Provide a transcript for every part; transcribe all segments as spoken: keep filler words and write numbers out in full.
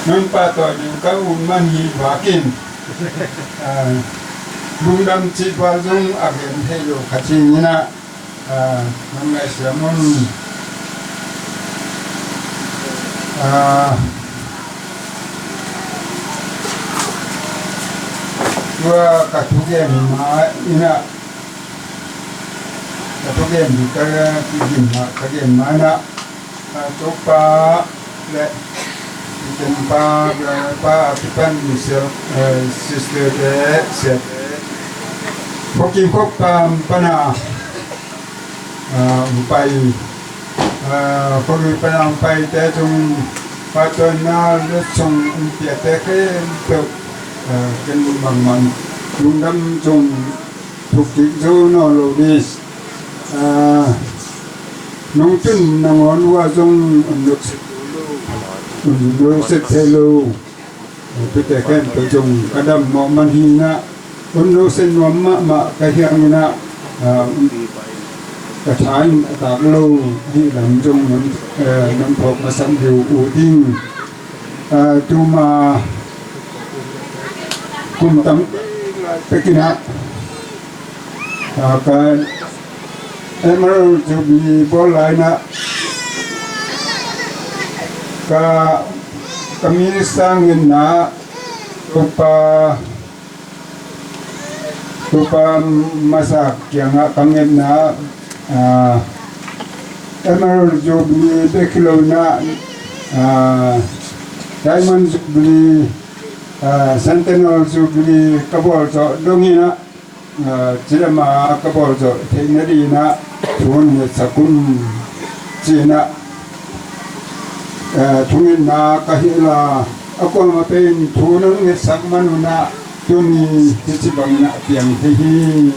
nong pahtawi ding ka ut man hi vakin, ah, lungdam cih val zong a gen thei lo kha cingin ah, ah, nong ngaihsiam un. Ah, tua ka thugen ma in ah, ka thugen ding ka, ka gen ma, ka gen ma in ah, ah, Topa le Iten pa, pa a kipan Michelle, eh, sister te, siate, Hokim Hok pan, pan a, ah, hong pai, ah, Hokim pan a hong paite tung, pahtawina le song hong piate khempeuh, ah, ken bangmah lungdam tung thuk kik zo nawn lo ding. Ah, nong tun nangawn uh ah zong un lukset, un lukset thei lo. Tute khempeuh zong ka dammawh man hi in ah, un lukset nuam mahmah ka hi hangin ah, ah, ka tha in a tak lo ahih lam zong nong, eh, nong phawk masak ding uh ding. Ah, tuma kum tam pekin ah, ah, ka Emerald Jubilee bawl lai in ah, ka, ka minister ngetna, Topa, Topa masa kiangah ka ngetna, ah, Emerald Jubilee bek hi lo in ah, ah, Diamond Jubilee, ah, Centennial Jubilee ka bawl zawh dongin ah, ah, cidam a ka bawl zawh theih nadingin ah thu hong ngetsak un ci-in ah, ah, thungetna ka hih a, a kuamah pen thu nong ngetsak man un ah tuni hih ci bangin ah piang thei hi.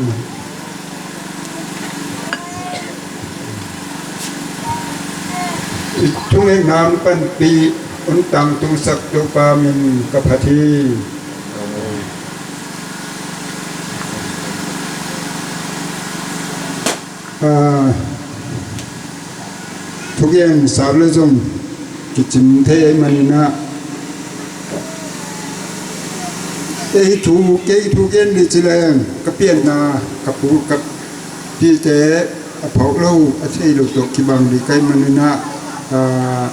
Thungetna hong panpih, hong tangtungsak Topa min ka phat hi. Ah, thugen sap le zong kicing thei ahih manin ah, ei thu, kei thu gen ding ci leng ka pianna, ka pu, ka pite a phawk lo, a thei lo tawh kibang ding ka hih manin ah, ah,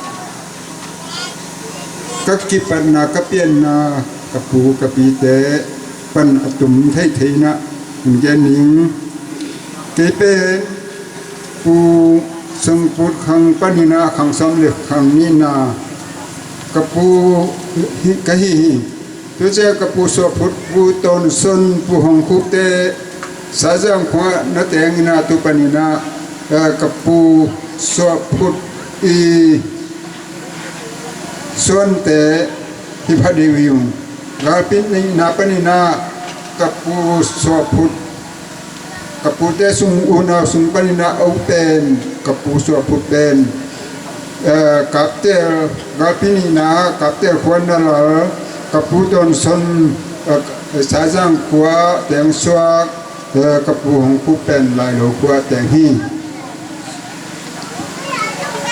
ka kipatna, ka pianna, ka pu, ka pite pan a tum theithei in ah hong gen ning. Kei pen Pu Songput khang panin ah khang sawm le khang nihna ka pu hi, ka hi hi. Tua ciang ka Pu Suahphut, Pu Tawnson, Pu Hong Khup te Saizang khua na teng in ah tu panin ah, eh, ka Pu Suahphut i suante hi pha ding uh hi ung. Galpi nihna panin ah ka Pu Suahphut, ka pute sung, unau sung panin ah a u pen, ka Pu Suahphut pen, eh, Kaptel, galpi nihna Kaptel khua na lal, ka Pu Tawnson, eh, Saizang khua teng suak, eh, ka Pu Hong Khup pen Lailo khua teng hi.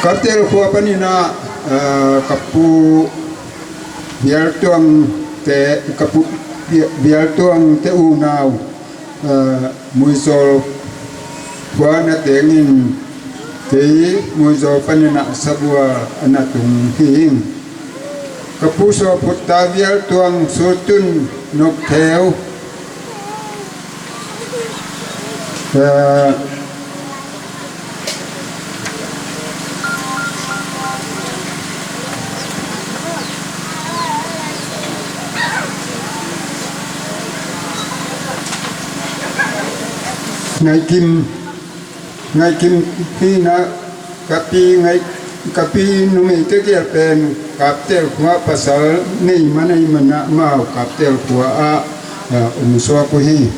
Kaptel khua panin ah, eh, ka Pu Vial Tuang te, ka Pu Vial Tuang te unau, eh, Muizawl khua na teng in, kei Muizawl panin ah Sabua a na tung hi ing. Ka Pu Suahphut ta Vial Tuang, Suatun, Noktheu, eh, Ngaikim, Ngaikim hi in ah, ka pi Ngai, ka pi numei tegel pen Kaptel khua pasal nei man ahih manin ah amau Kaptel khua ah, ah, om suak uh hi.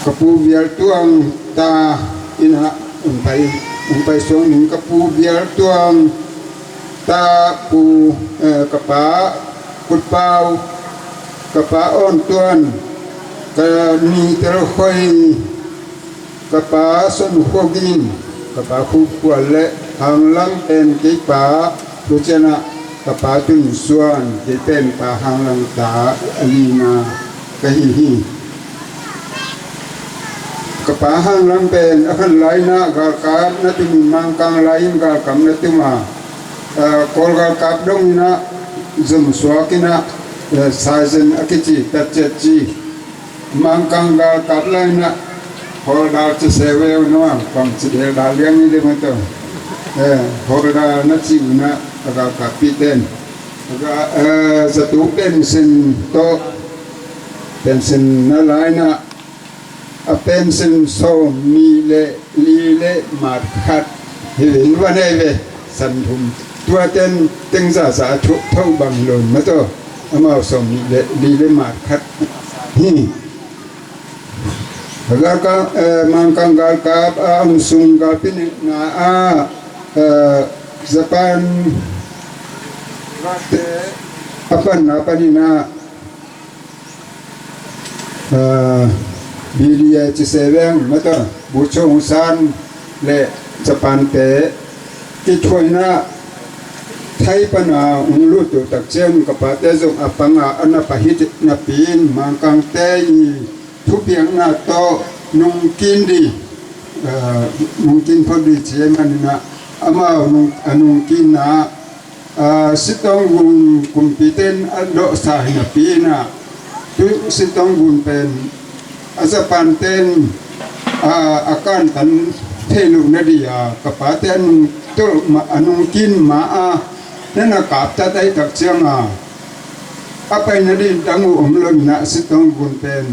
Ka Pu Vial Tuang ta in ah hong pai, hong pai suak ning. Ka Pu Vial Tuang ta Pu, eh, ka pa Kut Pau, ka pa Awn Tuan, ka ni Tel Khoi, ka pa Son Khua Gin, Ka pa Khupkual le Hanglang pen kei pa, tua ciangah ka pa Tun Suan, kei pen pa Hanglang ta a lina ka hi hi. Ka pa Hanglang pen a khan lai-in ah galkap na tum in, Mangkang lai-in galkap na tum a, eh, Kawl galkap dongin ah zom suak in ah, eh, sergeant a kici, tatciat ci, Mangkang galkap lai-in ah hawldal ci se ve uh nuam, kong ci del dal liang ni ding uh tawh. Eh, hawldal na ci uh in ah a galkap pih ten. A ga-, eh, zato pension tawh, pension na la-in ah a pension sawm nih le li le mat khat hi ve, va nei ve, san thum. Tua ten teng zaza a thu tho bang lo mah tawh, amau sawm nih le li le mat khat hi. Galkap, eh, Mangkang galkap a om sung galpi na ah, eh, Japan a pan, a panin ah, eh, B D A ci se veng mah tawh, Bogyoke Aung San le Japan te kithuah in ah Thai pan a hong lut uh tak ciang ka pate zong a pang a, a na pha hi napi-in Mangkang te i thupiakna tawh nungkin ding, eh, nungkin phot ding ci ahih manin ah amau nung, a nungkinna, ah, Sitawnggun kumpite in a dawhsa hi napi-in ah, tu Sitawnggun pen a Japan te in, ah, a kantan thei loh na ding a, ka pate a nungtolh ma, a nungkin ma a, na na kaptat ahih tak ciang a, a pai nading dang uh om lo in ah Sitawnggun pen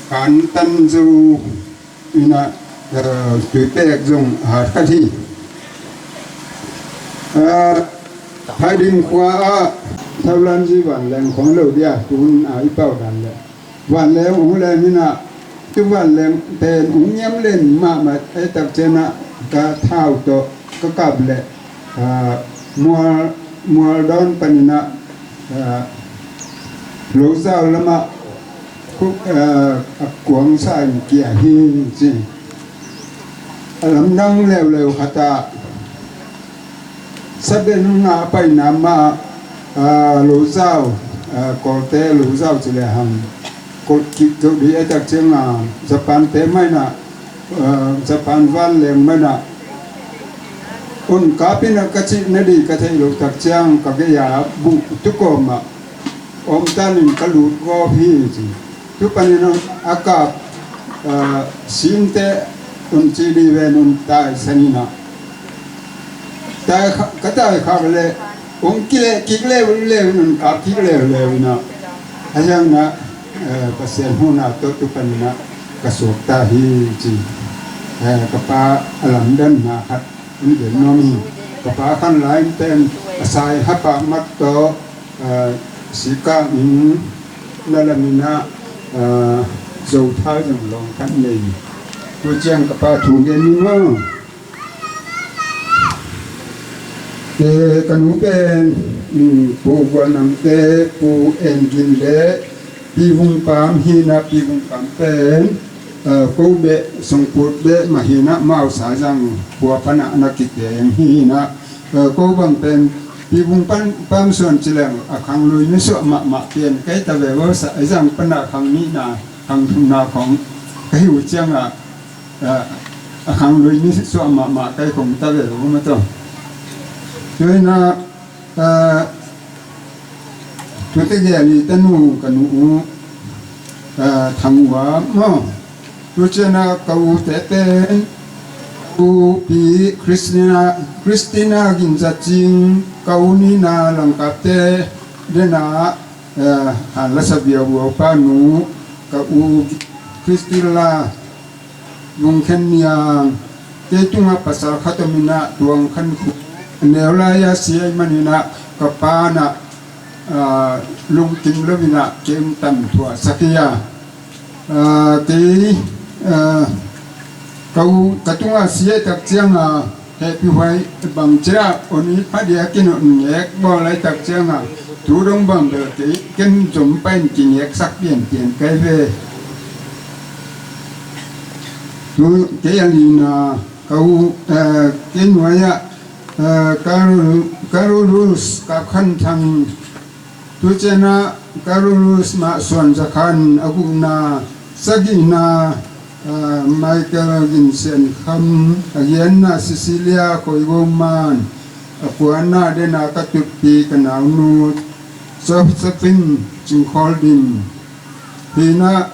kantan zo in ah, eh, tuipek zong hat khat hi. Eh, Haidim khua ah Thaulanzi vanleng khong lo dia, tu hun a i pau dan le vanleng hong leng in ah, tu vanleng pen hong niam len mahmah ahih tak ciang ah ka thau tawh ka kap leh, ah, Mual, Mual dawn panin ah, ah, Lozau lamah khu, ah, a kuang sa in kia hi ci. A lamdang leuleu khat ah saben hong a paina mah, ah, Lozau, ah, Kawlte Lozau ci le hang, Kawl kik zo ding ahih tak ciang a, Japan te mah in ah, eh, Japan vanleng mah in ah, un kap in ah ka cih nading ka theih loh tak ciang ka gei-a buh tu kawm ah om tan in ka lut gawp hi ci. Tu panin ah a kap, eh, sinte un ci ding ven un taisan in ah, tai kha-, ka tai khak leh hong kileh kik leuleu in, un kap kik leuleu in ah, a hiang na, eh, Pasian huhna tawh tu panin ah ka suakta hi ci. Eh, ka pa a lamdanna khat hong gen nuam hi. Ka pa khan lai-in pen a sai hapa mat tawh, eh, sikang in na lamin ah, eh, Zothai zong lawng khat nei. Tu ciang ka pa thu gen ni maw. Eh, ka nu pen, mm, Pu Gualnamte, Pu En Gin le Pi Vung Pam hi in ah, Pi Vung Pam pen, eh, ko beh, Songkut beh mah hi in ah, amau Saizang khua pan ah na kiteng hi in ah, eh, ko bang pen Pi Vung Pam, Pam Suan ci leng a khanglui mi suah mahmah pen kei ta ve vo, Saizang pan ah khang nihna, khang thumna khong ka hi uh ciang ah, eh, a khanglui mi suah mahmah kei khong ta ve lo mah tawh. Tua hi in ah, eh, Tutegel i tanu ka nu uh, eh, Thang Ua maw. Tua ciang ah ka u te pen, U Pi Christina, Christina Gin Za Cing, ka u nihna Langkapte den ah, eh, Han Lasa Viau Ua pa nu, ka u Christina Lung Khen Niang, kei tungah pasal khat om in ah Tuang Khan Khu, neu lai-a si ahih manin ah ka pa in ah, ah, lungkim lo in ah kei hong tangthuah sak hi a. Ah, kei, ah, ka u, ka tungah si ahih tak ciang a, hehpihhuai bang ci a, on it pha dia kin on ngek bawl lai tak ciang a, tu dong bang bel kei ken zom pai in kingeksak pianpian kai ve. Tu kei a lina, Ka u, eh, kinuai ah, eh, Carol-, Carolus Kap Khan Thang, tu ciangah Carolus Mah Suan Za Khan, a gukna, sagihna, eh, Michael Gin Sian Kham, a giatna Cecilia Khoi Go Man, a kuana dena ka tutpi ka naunu Josephine Cing Khawl Dim. Hi na,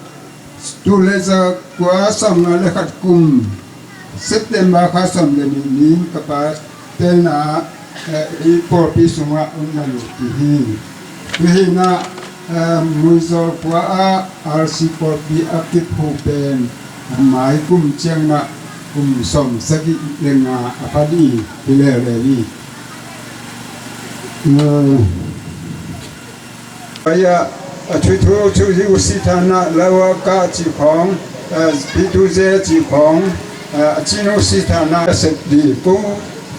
tu le za kua sawmnga le khat kum, September kha sawm le nih ni ka pa telna, eh, i pawlpi sungah om na lo ti hi. Tu hi na, eh, Muizawl khua ah R C pawlpi a kiphu pen, a mai kum ciang na kum sawm sagih le nga a pha ding hi leuleu hi. Eh, Aya, a thuithu, thuithu si thana, lawa ka ci khawng, eh, pitu ze ci khawng, eh, a cinu si thana, nasep di, kung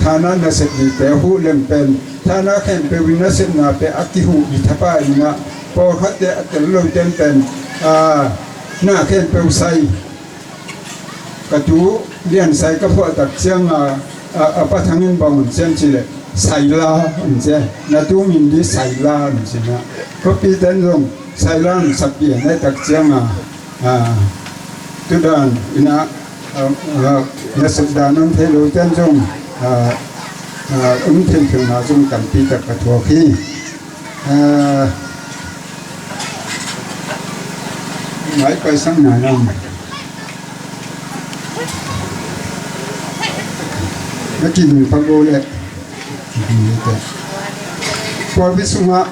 thana nasep di te huh lem pen, thana khempeuh in nasepna pe a kihuh di thapa ina, pawlkhatte a tel lo ten pen, ah, na khempeuh sai. Ka tu lian sai ka phuah tak ciang a, a, a pa Thang in bang hun cian ci le, saila hun cian, na tu min di saila hun cian a. Khuapi ten zong saila hun sak pian ai tak ciang a, a, tu dan ina, a, a, na suk dan hun thei lo ten zong, a, a, um thei thei na zong tampi tak ka thuak hi. Ah, mai paisang na lam. Na kinung pang go le. Pawlpi sungah,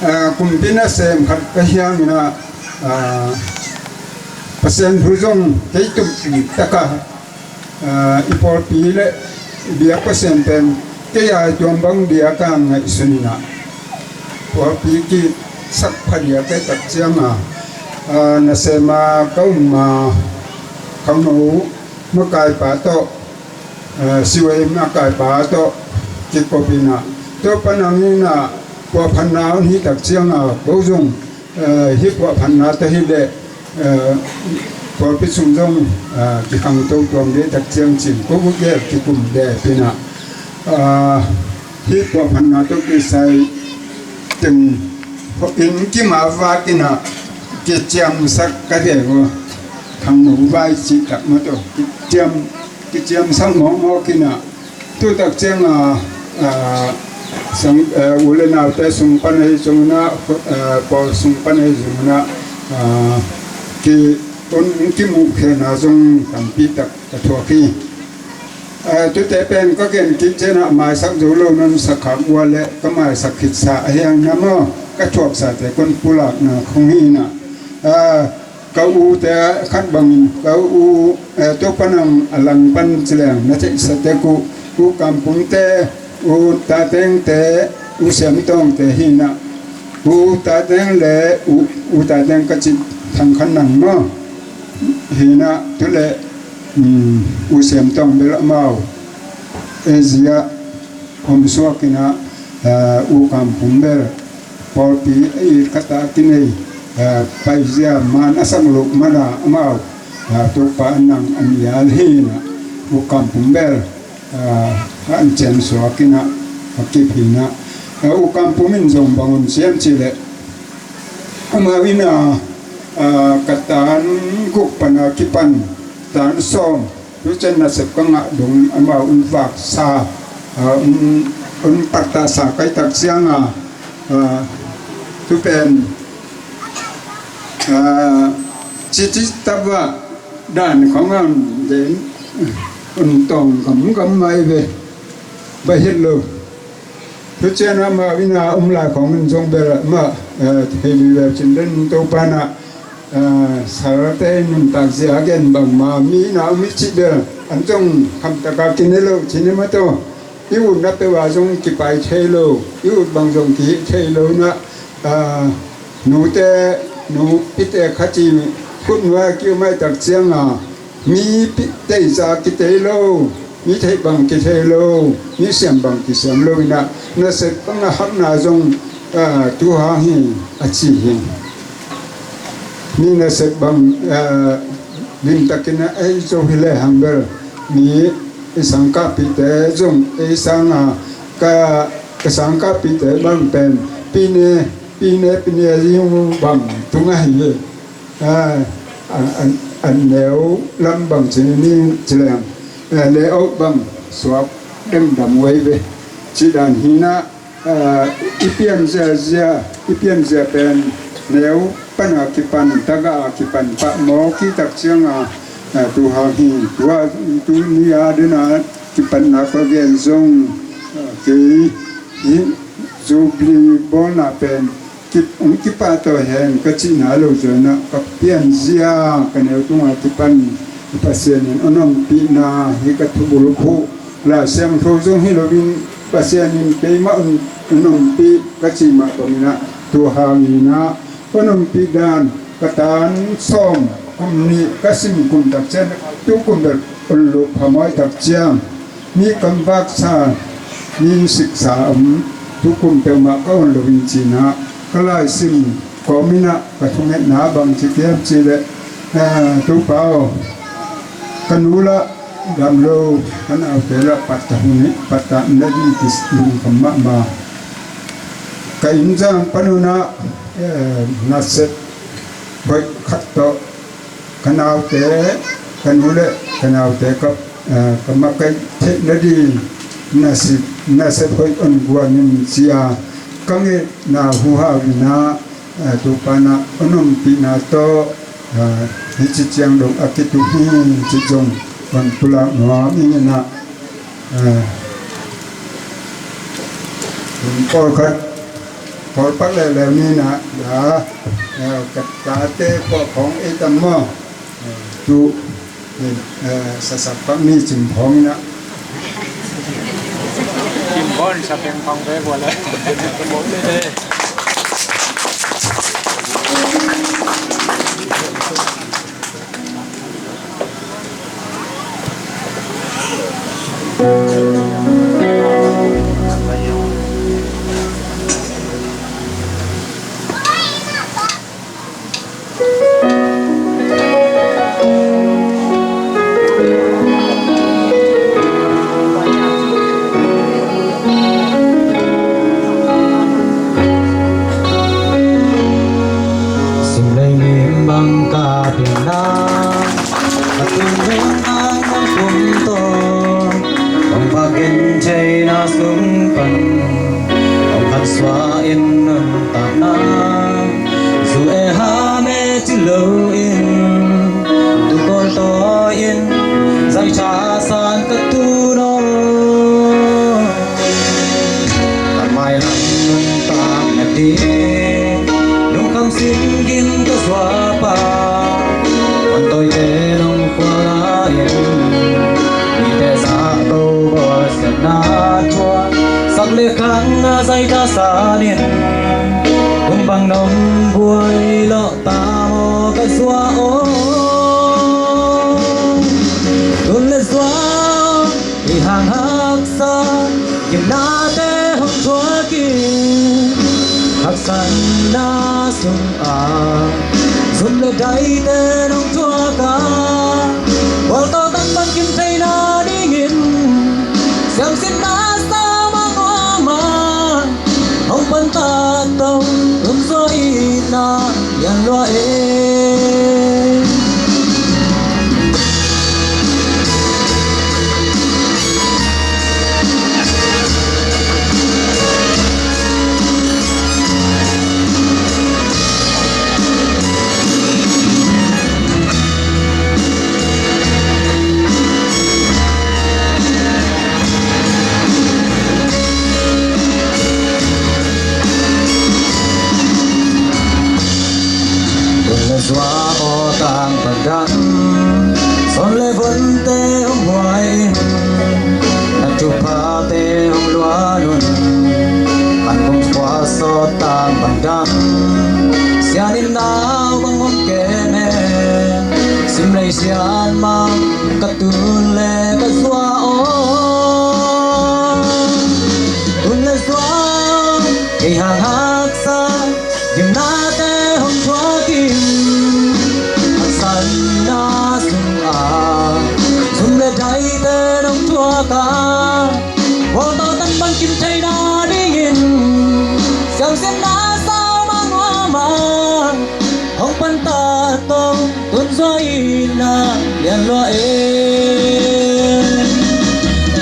ah, kumpi nasem khat ka hiang ina, ah, Pasian thu zong kei tum taka, ah, i pawlpi le biak Pasian pen kei a i tuam bang biak a ngaihsun ina, pawlpi kisak pha diak kei tak ciang a, ah, nasem a ka um a khangno makaipa tawh, ah, siwei makaipa tawh kikop ina, tua pan ang ina puahphatna hun hi tak ciang a ko zong, eh, hih puahphatna te hi leh, eh, pawlpi sung zong, eh, kikhangto tuam deh tak ciang cin ko gel kikum deh pina, eh, hih puahphatna tawh kisai teng inn kim a vak ina kiciamsak ka deh uh. Khangno vai cih tak mah tawh kiciam, kiciamsak mawkmawk ina, tu tak ciang a, ah, sang, eh, u le naute sung pan ahi zongin ah, eh, pawl sung pan ahi zongin ah, ah, ki, un, kimuhkhiatna zong tampi tak ka thuak hi. Eh, tute pen ka gen kik ciang a maisak zo lo nan sakkhak ua le ka maisak khitsa ahi hang na maw, ka thuaksate kon pulakna khong hi na. Ah, ka ute khat bangin, ka u, eh, Topa nang a langpan ci leng na theihsa tek uh, U Kam Pum te, U Ta Teng te, U Siam Tawng te hi na. U Ta Teng le U, U Ta Teng ka cih Thang Khan Nang maw? Hi na, tu le, um, U Siam Tawng bel amau Asia om suak ina, eh, U Kam Pum bel pawlpi a it khat a kinei, eh, paizia man a sang luk man a amau, eh, Topa nang a mial hi na, U Kam Pum bel, eh, a an cian suak ina, a kip hi na, eh, U Kam Pum in zong bang hun cian ci le, amau ina, eh, ka tan guk pan a kipan tan sawm, tu ciang nasep ka ngah dong amau un vaksa, ah, un, un pattahsa kai tak ciang a, ah, tu pen, ah, cici tava dan khong a un den, un tawng gamgam mai ve, ba hit lo. Tu ciang amau ina um lai khong in zong bel mah, eh, thei vive cin den Topa na, eh, salte nuntak zia gen bangma mi na um i cih bel an zong khamtaka kine lo cine mah tawh. I utna peuh a zong kipai thei lo, i ut bang zong kihih thei lo na, eh, nute, nupite khat i khut nuai a ki-um ai tak ciang a, mi pi-, teiza kitei lo, mi theih bang kithei lo, mi siam bang kisiam lo ina, nasep bang a hakna zong, ah, tu hang hi a ci hi. Mi nasep bang, ah, Limtakin a ei zo hi lehang bel mi i sangkahpihte zong ei sanga ka, ka sangkahpihte bang pen pine, pine, pine zing bang tung ahi hi. A, a, a, a neu lam bang ci ni ci leng, a, layout bang suak dengdam wei ve. Ci dan hi na, a, i pian ziazia, i pian zia pen neu pana kipan, taga a kipan pah maw, kitak cianga, a, tu hang hi, tua, tu ni a dena kipanna ka gen zong, a, kei hi, Jubilee bawlna pen kip, hong kipahtawi hen ka cihna lo zia na ka pianzia ka neu tunga kipan Pasian in hong ompihna hi ka thubulphuh. Lai Siangtho zong hi loin Pasian in keimah hong, hong ompih ka cih mah bangin ah tu hangin ah hong ompih dan ka tan sawm kum nih ka sim kum tak ciang tu kum bel hong lup phamawh tak ciang mi kam vaksa, mi siksa om, tu kum peuhmah ka on lo in cihna, ka laisim kawmin ah ka thungetna bang ci kiam cih leh, eh, Topa aw, ka nu lah dam lo, ka naute lah pattah hun hi, pattah na ding kis lungkham mahmah. Ka inn zang pan un ah, eh, nasep hoih khat tawh ka naute, ka nu le ka naute ka, eh, ka makaih theih nading nasep, nasep hoih hong guan in ci-a ka ngetna huhau in ah, eh, Topa in ah hong ompihna tawh, eh, hih ci ciang dong a kituh hi cih zong hong pulak nuam ing in ah, eh, pawlkhat pawlpak leuleu ni in ah, eh, ka tate pawlkhawng ei tam maw? Tu, eh, sasak pak ni cimphawng in ah. Cimphawng sapeng phawng pe bua le. Simlei lim bang ka pina, a tung dong ai mong kum to, ong bagen thei na sung pan, ong kan sua in nun ta na. Zu e ha me ci lo in, tu kol to in, zai cha san ka tu no. Ka mai lam nun ta na di, nung kam sin gin ka sua pa, kan toi te nong kua la in, ni te sa to bo sa na tua, sak le kang na zai ta sa nin, kum bang nong buai lo. Tamo ka zua o, tun le zua, i hang haksa, gimnate hong thuakin, haksanna sung a, zum le daite nong thuaka, bual to tang pan kim theina dingin, siamsinna sa mangua ma. Hong pan ta tong, um zua i na, yan lua e. Tun le zua aw tang pan dan, son le vonte hong huai in, na thuphate hong luan un, an kong khua sawt tang pan dan, sian in nau bang hong kem e, sim lei sian mang ka tun le ka zua aw. Tun le zua kei hang haksa, gimnate hong thuakin, haksanna sung Lua e,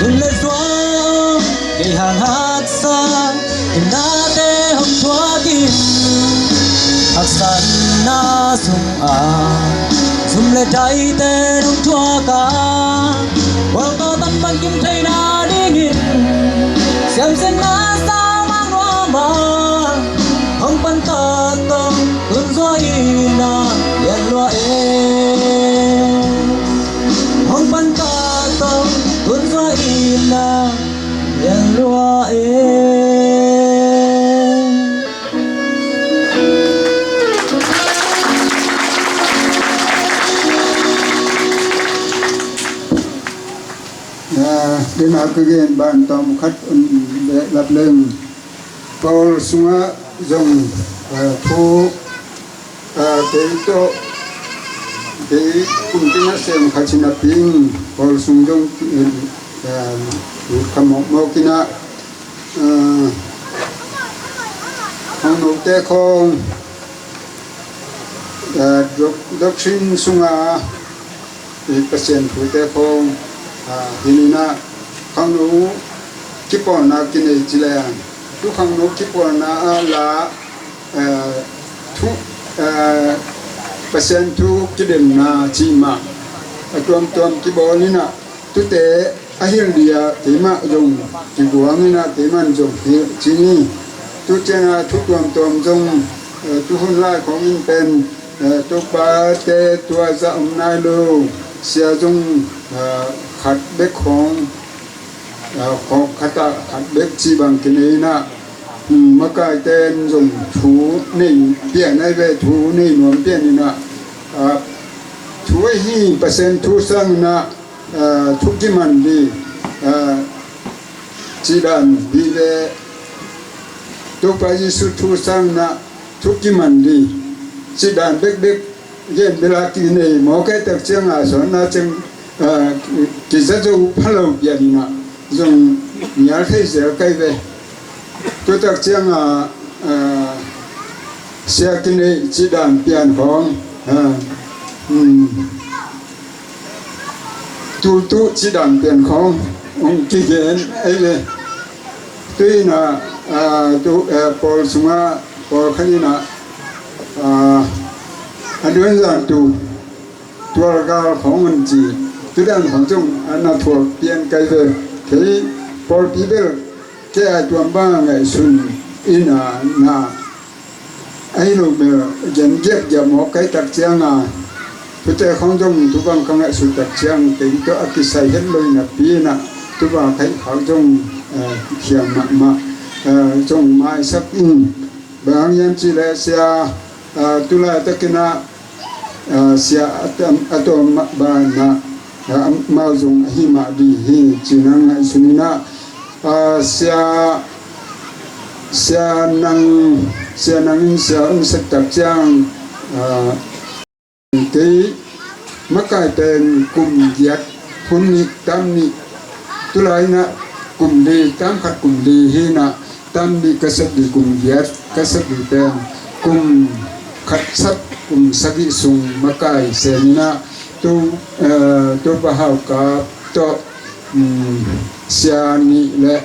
hun le zuau kei hang haksa, nate hong thuak in, haksatna sungah zum le daite hong thuak a, world tour tam pan kim theihna dingin siamsinna sang mang nuam a, hong pan ta tong tun zua in a, lian lua e. Hong pan ta tong tun zua in a, lian lua e. Ah, dena ka gen ban tawm khat un behlap leng. Pawl sungah zong, ah, thu, ah, kei tawh, kei kum tina sem khat sinapi in, Pawl sung zong, ah, lut kha mawkmawk in a, ah, khangnote khawng, ah, doc-, doctrine sungah, i Pasian thute khawng, ah, hi ni na, khangno kipawlna kinei ci leng, tu khangno kipawlna ah la, ah, thu, ah, Pasian thu kidemna cih mah a tuamtuam kibawl in a, tute a hilh ding a keimah zong kiguang in a, keimah zong hilh ci ni. Tu ciang a thu tuamtuam zong, ah, tu hun lai khawng in pen, eh, Topate tua zah om nai lo, sia zong, eh, khat bek khawng, eh, khawng khat ah khat bek cih bang kinei in a, hmm, makaite in zong thu nei pian ai ve, thu nei nuam pian in a, ah, thu ahi Pasian thu sang in a, ah, thu kiman ding, ah, cih dan hi ve, Topa Jesu thu sang in a, thu kiman ding cih dan bekbek gen bel a kinei mawk a, tak ciang a sawnna ciang, ah, kiza zo pha lo pian in a, zong nial thei zel kai ve. Tu tak ciang a, ah, sia kinei cih dan pian khawng, ah, um, tultu cih dan pian khawng hong kigen ai ve. Tu in a, ah, tu, eh, Pawl sungah, Pawl khat in a, ah, a duan zan tu, tualgal khawng hong ci, tu dan khawng zong a na thuak pian kai ve. Kei pawlpi bel kei a tuam bang a ngaihsun in a na, ahi lo bel gen giapgiap mawk kai tak ciang a, tute khawng zong tu bang ka ngaihsut tak ciang kei tawh a kisai het lo in a pi in a, tu bang a khaih khak zong, eh, khiam mahmah, eh, zong maisak in. Bang hang hiam cih leh sia, eh, tu laitak in a, ah, sia a tam, a tawm mah banah, ah, amau zong ahi mah ding hi, ci-in a ngaihsun in a, ah, sia, sia nang, sia nang in sia hong sep tak ciang, ah, kei makai pen kum giat hun nih, tam nih, tu lai in a kum li, tam khat kum li hi in a, tam nih ka sep ding kum giat, ka sep ding pen kum khat sap kum sagih sung makai sem in a, tu, eh, Topa Hau Kap tawh, um, sia nih le,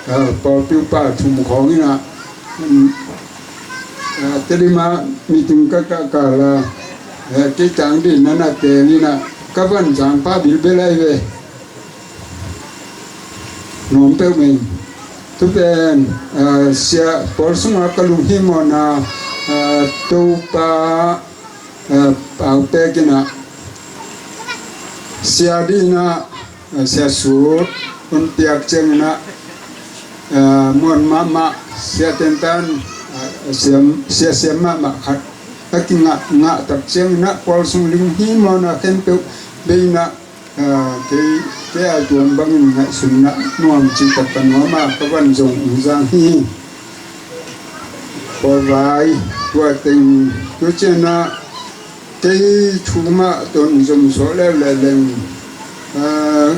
eh, pawlpi upa thum khawng in a, um, eh, Tedim ah meeting ka kah kal a, eh, kei tang ding na na teng in a, ka van zang pah bilbel ai ve. Nuam peuhmah in. Tu pen, ah, sia pawl sungah ka lunghimawhna, ah, Topa, ah, pau pek in a, sia ding in a, ah, sia sut hong piak ciangin a, ah, muan mahmah, sia tentan, ah, sia, sia siam mahmah khat a kingah ngah tak ciangin a, pawl sung lunghimawhna khempeuh bei in a, ah, kei, kei a tuam bangin ngaihsun in a nuam cih tak ka nuam a, ka van zong ung zang hi. Pawl vai tua teng tu ciang a kei thu mah ton zom sawh leuleu leng, ah,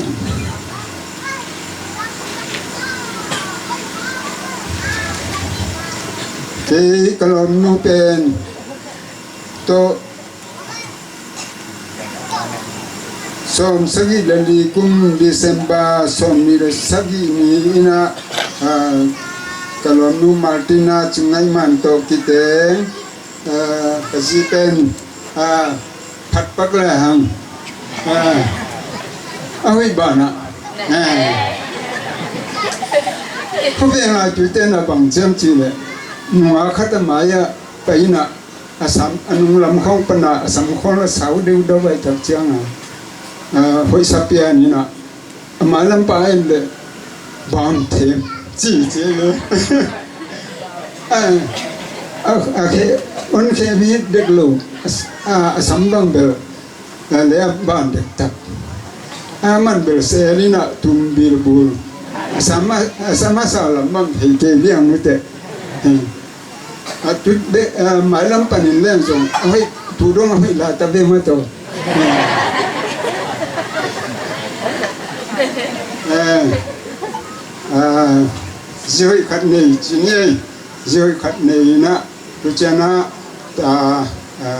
kei ka lawmnu pen tawh Sawm sagih le li kum December sawm nih le sagih ni in ah, ah, ka lawmnu Martina Cing Ngaih Man tawh kiteng, ah, ka zi pen, ah, Phat Pak Lai Hang, ah, a hoih banah, ah, khuaveng a tuite na bang ciam cih leh, nungak khat a mai-ah pai in ah, a sam, a nunglam khawng pan a, a sam khawng la sau deuh deuh vai tak ciang a, ah, hoih sa pian in ah, a mailam pa en le bam them ci ci le. A, a, a khe, on khe mi dek lo, a, a, a sam bang bel, a le a ban dek tak. A man bel sel in ah tum bilbul. A sam a, a sam a sa lam bang thei kei liang ute. Hmm. A tut bek, a, mailam panin leng zong, a hoih, tu dong a hoih la ta ve ma to. Eh, a, zi hoih khat nei, ci ni ei, zi hoih khat nei in ah, tu ciang ah, ta, a,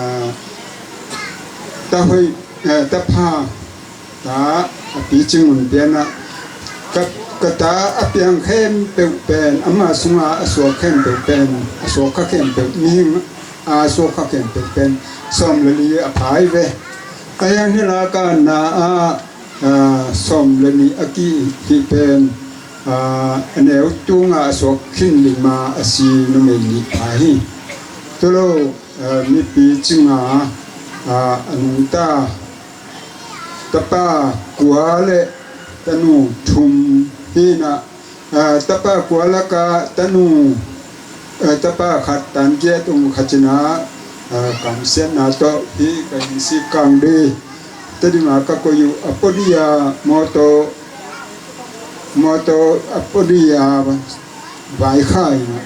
ta hoih, eh, ta pha, ta a picing hun pian ah, ka, ka ta a piang khempeuh pen, ama sunga a suak khempeuh pen, a suak kha khempeuh, mihing a suak kha khempeuh pen sawm le li a phai ve. A hiang hi la ka na a, a, sawm le nih a kihih pen, a, a neu tunga a suak khin lima a si numei nih phai hi. Tu lo, a, mipi cinga, a, a nungta tapa kua le tanu thum hi in ah, ah, tapa kua laka tanu, ah, tapa khat tan kiat ung khat cina, ah, kamsiatna tawh hi ka inn sik kang dih. Tedim a ka koih uh a podi a mawtaw, mawtaw a podi a vaikhak in ah,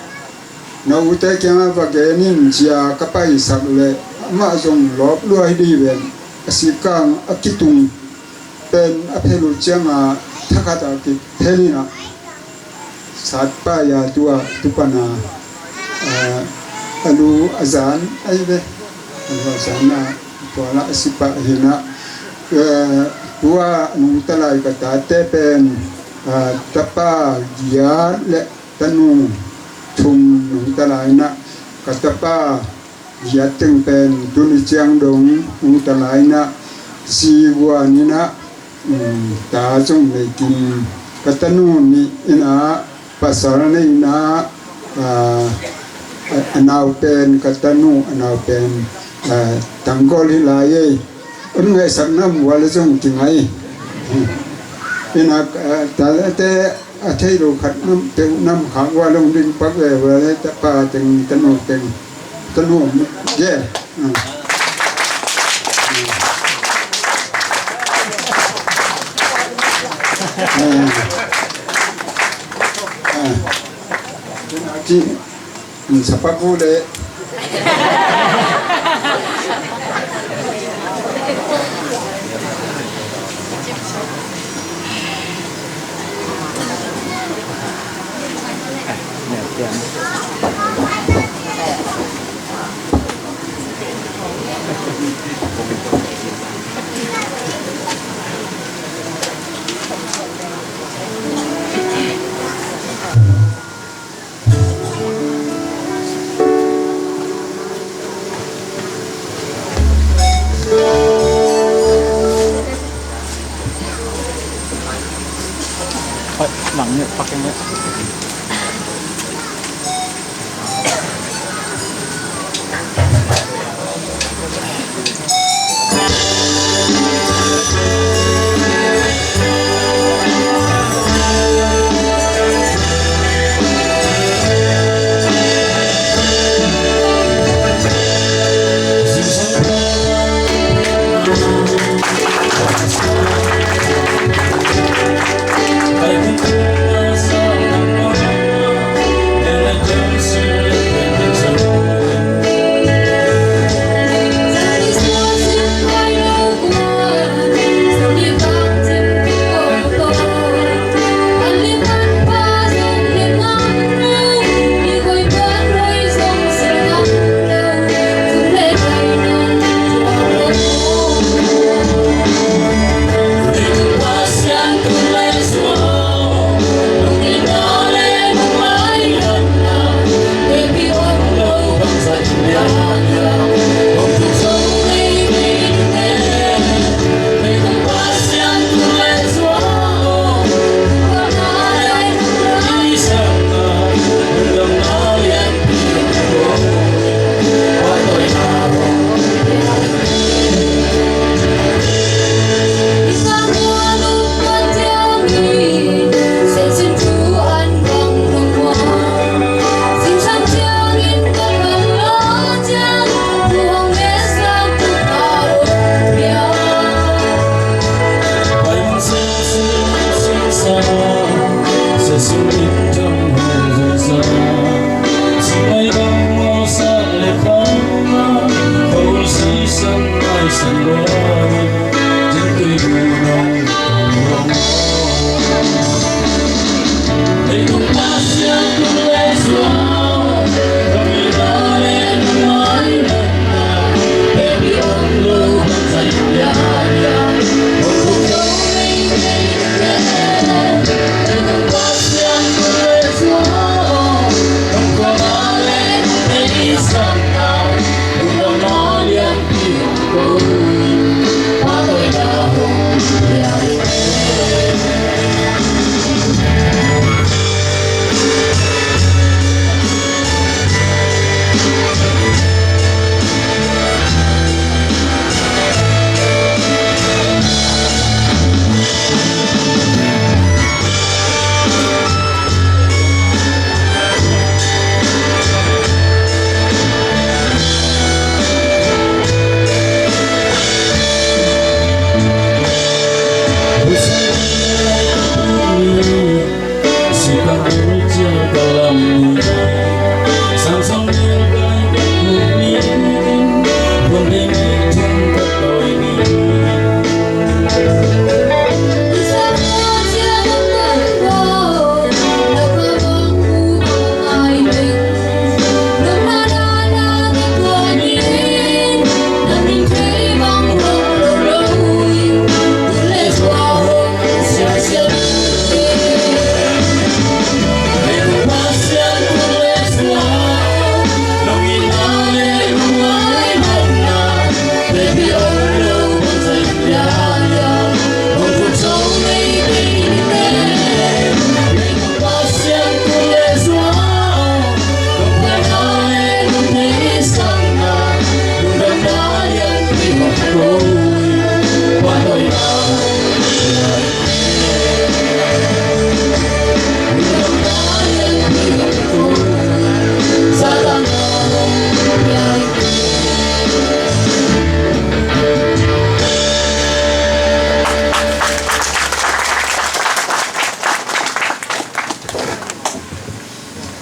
na ute kiangah va gen in ci a ka paisak leh amah zong lawp lua hi dih ven. A sik kang a kitung pen a phel uh ciangah thakhat a kiphel in ah, satpa ya tua tu pan a, eh, a lu a zan ahi ve. A lu a zan a, tua lah a si pah hi in ah, eh, tua nungta lai ka tate pen, eh, tapa giat le tanu thum nungta lai in ah, ka tapa giat teng pen tuni ciang dong nungta lai in ah, zi guan in ah, um, ta zong nei kim. Ka tanu nih in ah, pasal nei in ah, ah, a, a nau pen, ka tanu a nau pen, ah, tanggol hi lai ei. Un ngaihsak nam ua le zong kingai. In ah, ah, ta te a thei lo khat nam, peuh nam khak ua long ding pak ve ua le tapa teng, tanu teng, tanu om ge. Ah. Ah. Ah. Ci, sapaku le.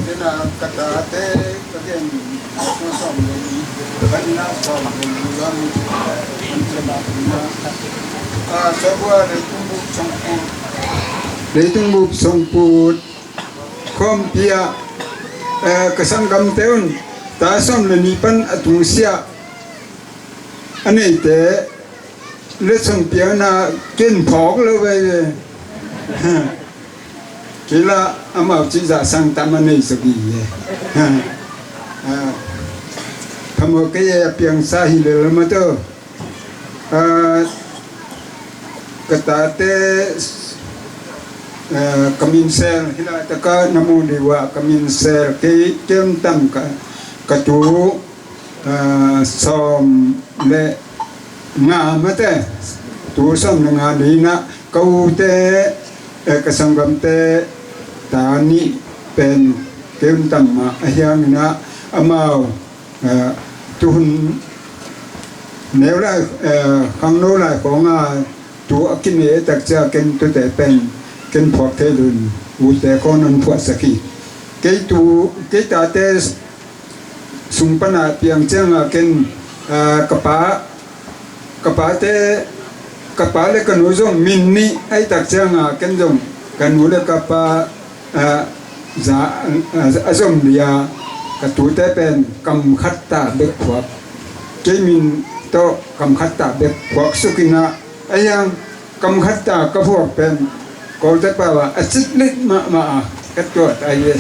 Tena ka tate ka gen sawm le ni, ka nina sawm le ni, a, Sawbua Leitung Bup Songput. Leitung Bup Songput khawmpi ah, eh, ka sanggamte un ta sawm le ni pan a tungsiah a neite letsong piakna ken phawk lo veve. Kei lah amau cih zah sang tam a nei zaw hi e. Ha. Ah, phamawh kei e, a piangsa hi lel lo maw tawh. Ah, ka tate, ah, ka minsel, hi laitak ah na mu ding uh a ka minsel, kei, kei un tam ka, ka tu, ah, sawm le nga mate, tu sawm le nga ni-in ah ka ute, eh, ka sanggamte ta nih pen kei un tam mah ahih hangin ah amau, eh, tuhun neu lai, eh, khangno lai khawng a tu a kinei tak ciang ken tute pen ken phuak thei lo in ute khawng nan phuahsak hi. Kei tu, kei tate sung pan a piang ciang a ken, ah, ka pa, ka pate, ka pa le ka nu zong min nih ahih tak ciang a ken zong ka nu le ka pa, ah, za, ah, a zom ding a, ka tute pen kam khat ta bek phuak. Kei min tawh kam khat ta bek phuak suk in ah, a hiang kam khat ta ka phuak pen Kawlte pau ah a citlit mahmah a ka tuat ahi ve.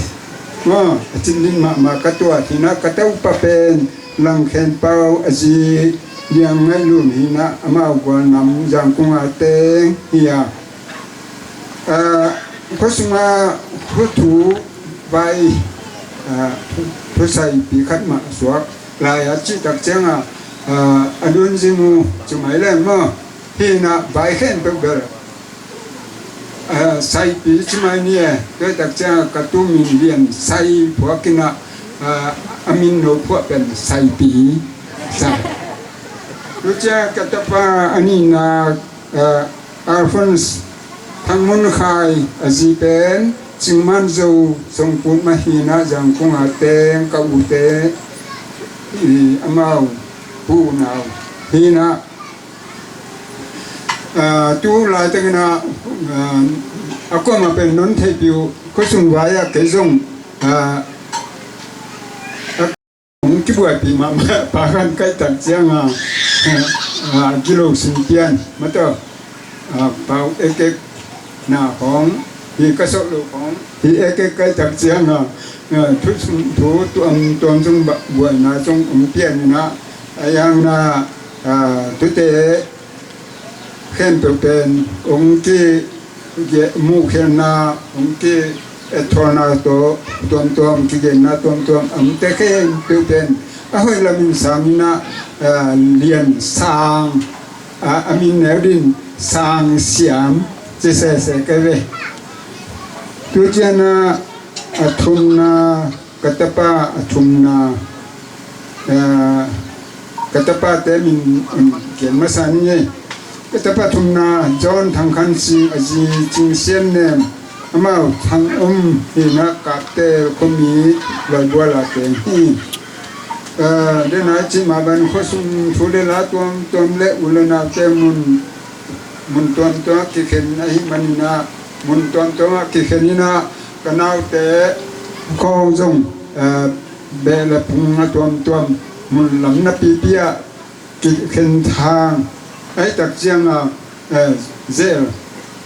Maw, a citlit mahmah ka tuat hi-in ah ka topa pen Langkhen Pau a zi Liang Ngaih Lun hi-in ah amau Gualnam Zangkong a teng hi a. Ah, khua sungah khua thu vai, ah, thu saipi khat mah suak lai a cih tak ciang a, ah, a lunzing uh ci mai leng maw. Hi-in ah vai khempeuh bel, ah, saipi ci mai ni e. Tua tak ciang a ka tu min lian sai phuak in ah, ah, a min no phuah pen saipi. Sai. Tu ciang ka tapa a nihna, ah, Alphonse Thang Mun Khai a zi pen Cingman Zo Songkut mah hi-in ah, Zangkong a teng ka ute, i, amau pu nau hi-in ah, ah, tu laitakin ah, ah, a kuamah pen non theihpih uh, khuasung vai-ah kei zong, ah, a hong kibuaipih mahmah, pa khan kaihtak ciangin, ah, gilo sin pian mah tawh, ah, pau ekek na khawng, hi ka sawh loh khawng, hi ekek kaihtak ciangin, ah, thu sung, thu tuamtuam sung ba, buaina sung hong pian in ah, a yangna, ah, tute khempeuh pen hong ki, ge-, muhkhiatna, hong ki, eh, etthawlna tawh tuamtuam, kigenna tuamtuam a omte khempeuh pen a hoih lamin sang in ah, eh, lian sang, a, a min neu dingin Sang Siam ci sese kei ve. Tu ciangin ah, a thumna, ka tapa a thumna, eh, ka tapate min, um, gen masa ni ngei. Ka tapa thumna John Thang Khan Sing, a zi Cing Sian Nem, amau Thang Um hi-in ah, Kaptel khuami Laibua la teng hi. Eh, den a i cih mah bang khuasung thu le la tuamtuam le u le naute mun, mun tuamtuam ah kikhen ahih manin ah, mun tuamtuam ah kikhen in ah, ka naute khawng zong, eh, beh le phung a tuamtuam mun lam napipi ah kikhen thang. Ahih tak ciangin, eh, Zel,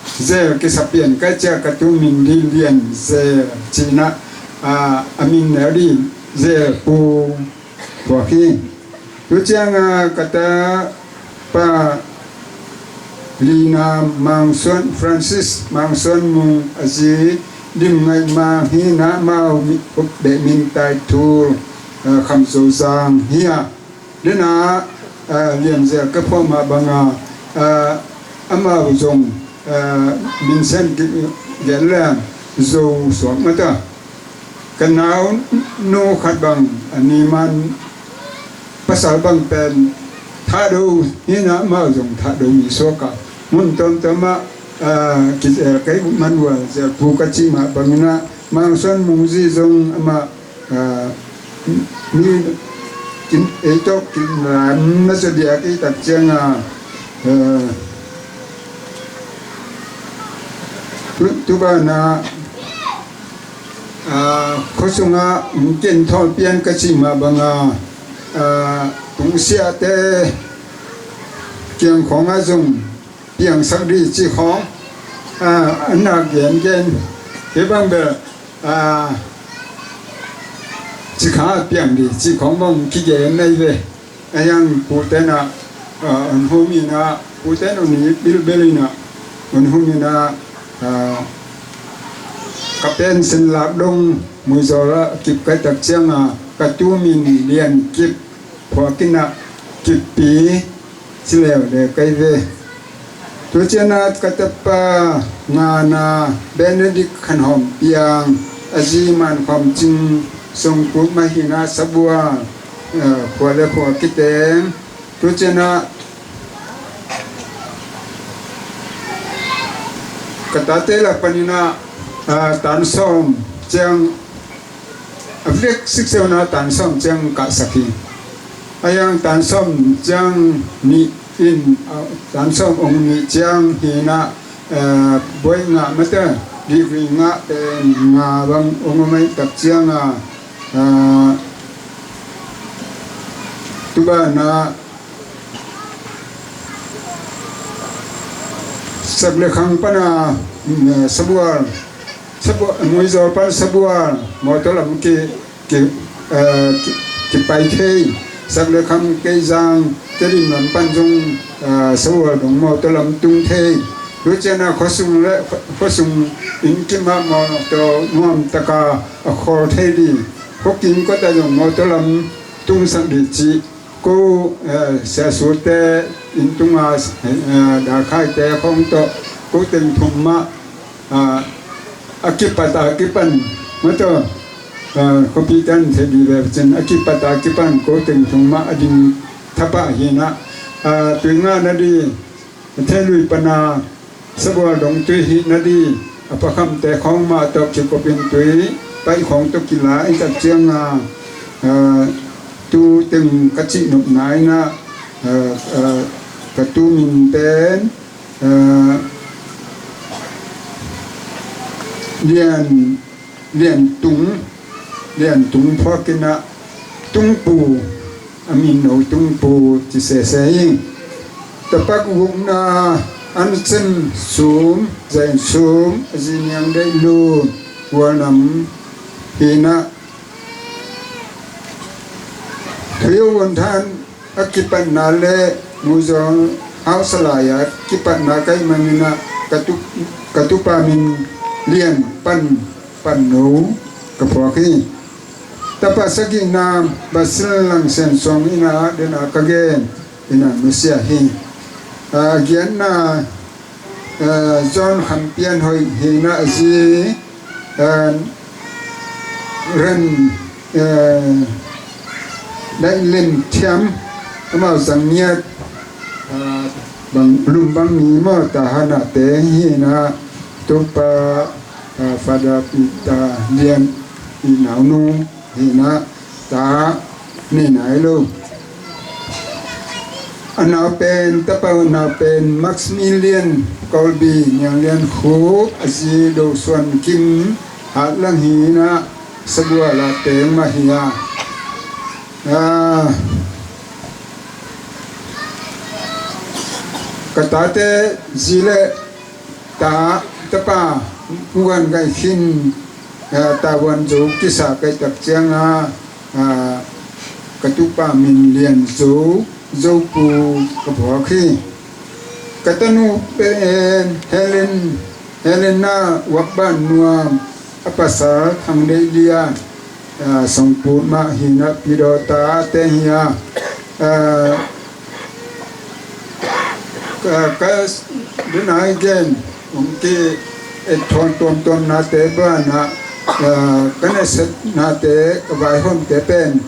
Zel kisa pian ka hih ciang ka tu min Lilian Zel ci-in ah, ah, a min neu dingin Zel Pu thuak hi. Tu ciangin ka tapa Lina Mang Suan, Francis Mang Suan Mung, a zi Dim Ngaih Mang hi-in ah, amau mi, beh min Tai Thul, eh, Kham Zo Zang hi a. Den a, eh, Lian Zel ka phuah mah bangin, eh, amau zong, eh, Vincent Gi-, Geleng Zo suak mah ta. Ka naunu khat bang, a ni man pasal bang pen Thado hi-in ah, amau zong Thado mi suak a. Mun tuamtuam ah, ah, kizel kei uh man uh a, Zel Pu ka cih mah bangin ah, Mang Suan Mung zi zong amah, ah, mi kin, ei tawh kin lam na sa diak i tak ciangin, ah, tu, tu banah, ah, khuasung ah hong ken thawl pian ka cih mah bangin, ah, tungsiahte kiang khawng ah zong piangsak dih cih khawng, ah, a na gengen, hih bang bel, ah, cih khawng ah piang dih cih khawng bang kigen ahi ve. A hiang pute in ah, ah, hong hum in ah, pute in hong it bilbel in ah, hong hum in ah, ah, ka pen Sen Lak Dong Muizawl ah kip ka hih tak ciangin, ka tu min Lian Kip phuak in ah, Kippi ci leuleu kei ve. Tu ciangin ah ka tapa ngana Benedict Khan Hawm Piang, a zi Man Khawm Cing Songkut mah hi-in ah, Sabual, eh, khua le khua kiteng. Tu ciangin ah ka tate lak panin ah, ah, tan sawm ciang, a vek sikseu in ah tan sawm ciang kahsak hi. A hiang tan sawm ciang nih in, ah, tan sawm hong nih ciang hi-in ah, eh, buai ngah mah ta, degree ngah pen nga bang hong om ahih tak ciangin, ah, tu banah Sak le Khang pan a, mm, Sabual, Sabual, Muizawl pan Sabual mawtaw lam ki, ki, eh, ki, kipai thei. Sak le Khang, Keizang, Tedim lam pan zong, eh, Sabual dong mawtaw lam tung thei. Tu ciangin ah khuasung le, khua, khuasung inn kim ah mawtaw nuam takin a khawl thei ding. Khua kim kawtah zong mawtaw lam tungsak ding cih ko, eh, siasute inn tungah, eh, dalkhaite khawng tawh ko teng thum mah, ah, a kipat a kipan mah tawh, ah, khuapi tan thei ding ve cin, a kipat a kipan ko teng thum mah a ding thapah hi-in ah, ah, tui ngah nading Thei Lui pan a Sabual dong tui hih na di, a pakhamte khawng mah tawh kikopin tui paih khawng tawh kila i tak cianga, aa, tu teng ka cihnopna inah, aa, aa, ka tu min pen, aa, Lian, Lian Tung, Lian Tung phuakinah Tungpu, a min no Tungpu ci sese hi. Tapak gukna Ansen Sum, Zain Sum, a zi Niang Deih Lun, Gualnam hinah Thuyo Won Than a kipatna le Muzawng hausa lai-a kipatna ka hih maninah ka tu, ka tupa min Lian Pan, Pan No ka phuak hi. Tapa sagihna Basil Lang Sian Suang inah dena ka gen inah nusia hi. A giatna, aa, John Kham Pian Hoih hinah a zi, aa, Ren, aa, Daih Lim Thiam, amau zang ngiat, aa, bang, lum bang ni maw, ta hanahte hinah tupa, aa, Father Peter Lian i naunu hinah ta nei nai lo. A nau pen, tapa nau pen Maximilian Kolbi, Niang Lian Khup, a zi Do Suan Kim, Hatlang hinah sabual a teng mah hi a. Aa, ka tate zi le ta, tapa Pu Gan Gai Khin, aa, tavuan Zo kisa kaih tak cianga, aa, ka tupa min Lian Zo, Zopu ka phuak hi. Ka tanu pen Helen, Helena Wakban Nuam, a pasal Thang Deih Lian, aa, Songput mah hinah Pidawta te hi a, aa, ka, ka dena i gen hong ki et thawn tuamtuamnate banah, aa, ka nasepnate, ka vaihawmte pen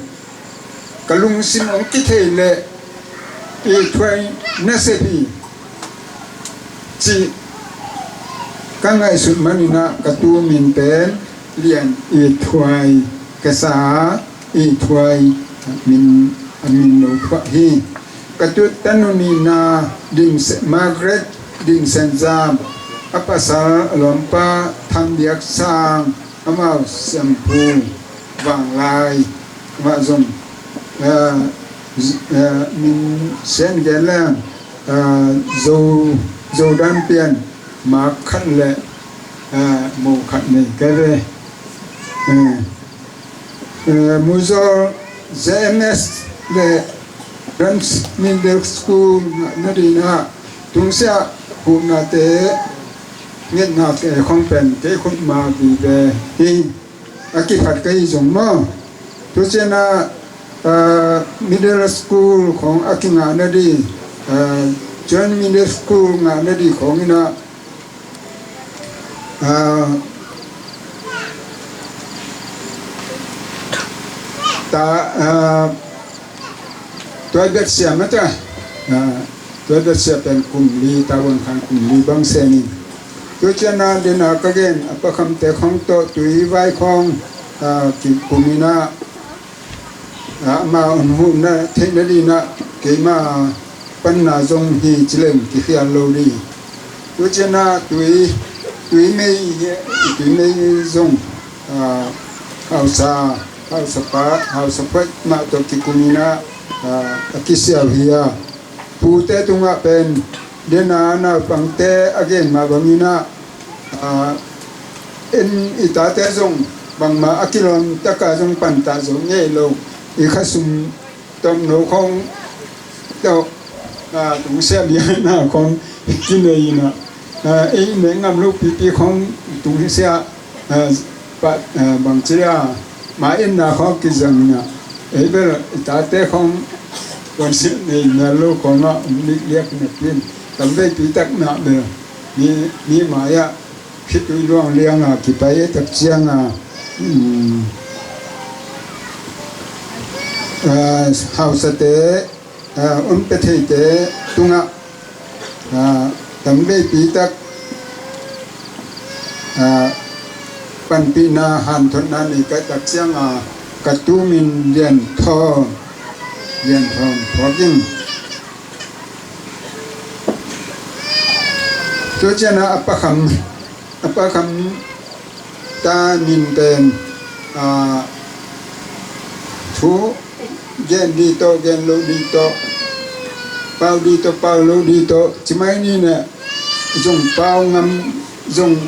ka lungsim hong kithei leh i thuai nasep hi cih ka ngaihsut maninah ka tu min pen Lian It Thuai ka sa a, It Thuai min, a min lo phuah hi. Ka tu tanu nihna Ding Se-, Margaret Ding Sen Zam, a pasal a lawmpa Tham Biak Sang, amau Siamphu Vanglai, amah zong, eh, eh, min sen gen leng, eh, Zo, Zo Dan Pian, mak khat le, eh, mo khat nei kai ve. Eh, eh, Muzawl J M S le Rams Middle School na dinah tungsiah huhnate ngetnate khong pen kei khut ma vive hi. A kiphat ka hi zong maw? Tu cianah, ah, middle school khong a kingah na di, ah, Joint Middle School ngah na di khong inah, ah, ta, ah, Tuai Biat Sia mata, ah, Tuai Biat Sia pen kum li, tavuan khan kum li bang senin. Tu cianah dena ka gen a pakhamte khong tawh tui vai khong, ah, kikum inah, ah, amau hun huhna theihna dinah keima panna zong hi cileng kikhial lo di. Tu cianah tui, tui mei, tui mei zong, ah, hausa, hausa pa, hausa phuai mah tawh kikum inah, ah, a kisiau hi a. Pute tungah pen dena naupangte a gen mah banginah, ah, en i tate zong bangmah a kilawm taka zong pantah zo ngei lo. I khasum tomno khong tawh, ah, tungsiah liana khong kinei inah, ah, ei nek ngam lo pipi khong tungsiah, ah, pa, ah, bangci a ma enna khong kizang inah, ei bel i tate khong kuansiah nei mial lo khongah om lik liak napi in tamveipi tak nah bel mi, mi mai-ah khitui luang lianga kipai e tak cianga, um, ah, hausate, ah, un pe theite tungah, ah, tamveipi tak a, panpihna hanthotna nei ka hih tak ciang a, ka tu min Lian Thawn, Lian Thawn phuak ing. Tua ciang a, a Pa Kham, a Pa Kham ta min pen, a, thu gen ding tawh, gen lo ding tawh, pau ding tawh, pau lo ding tawh, ci mai ni ne, zong pau ngam, zong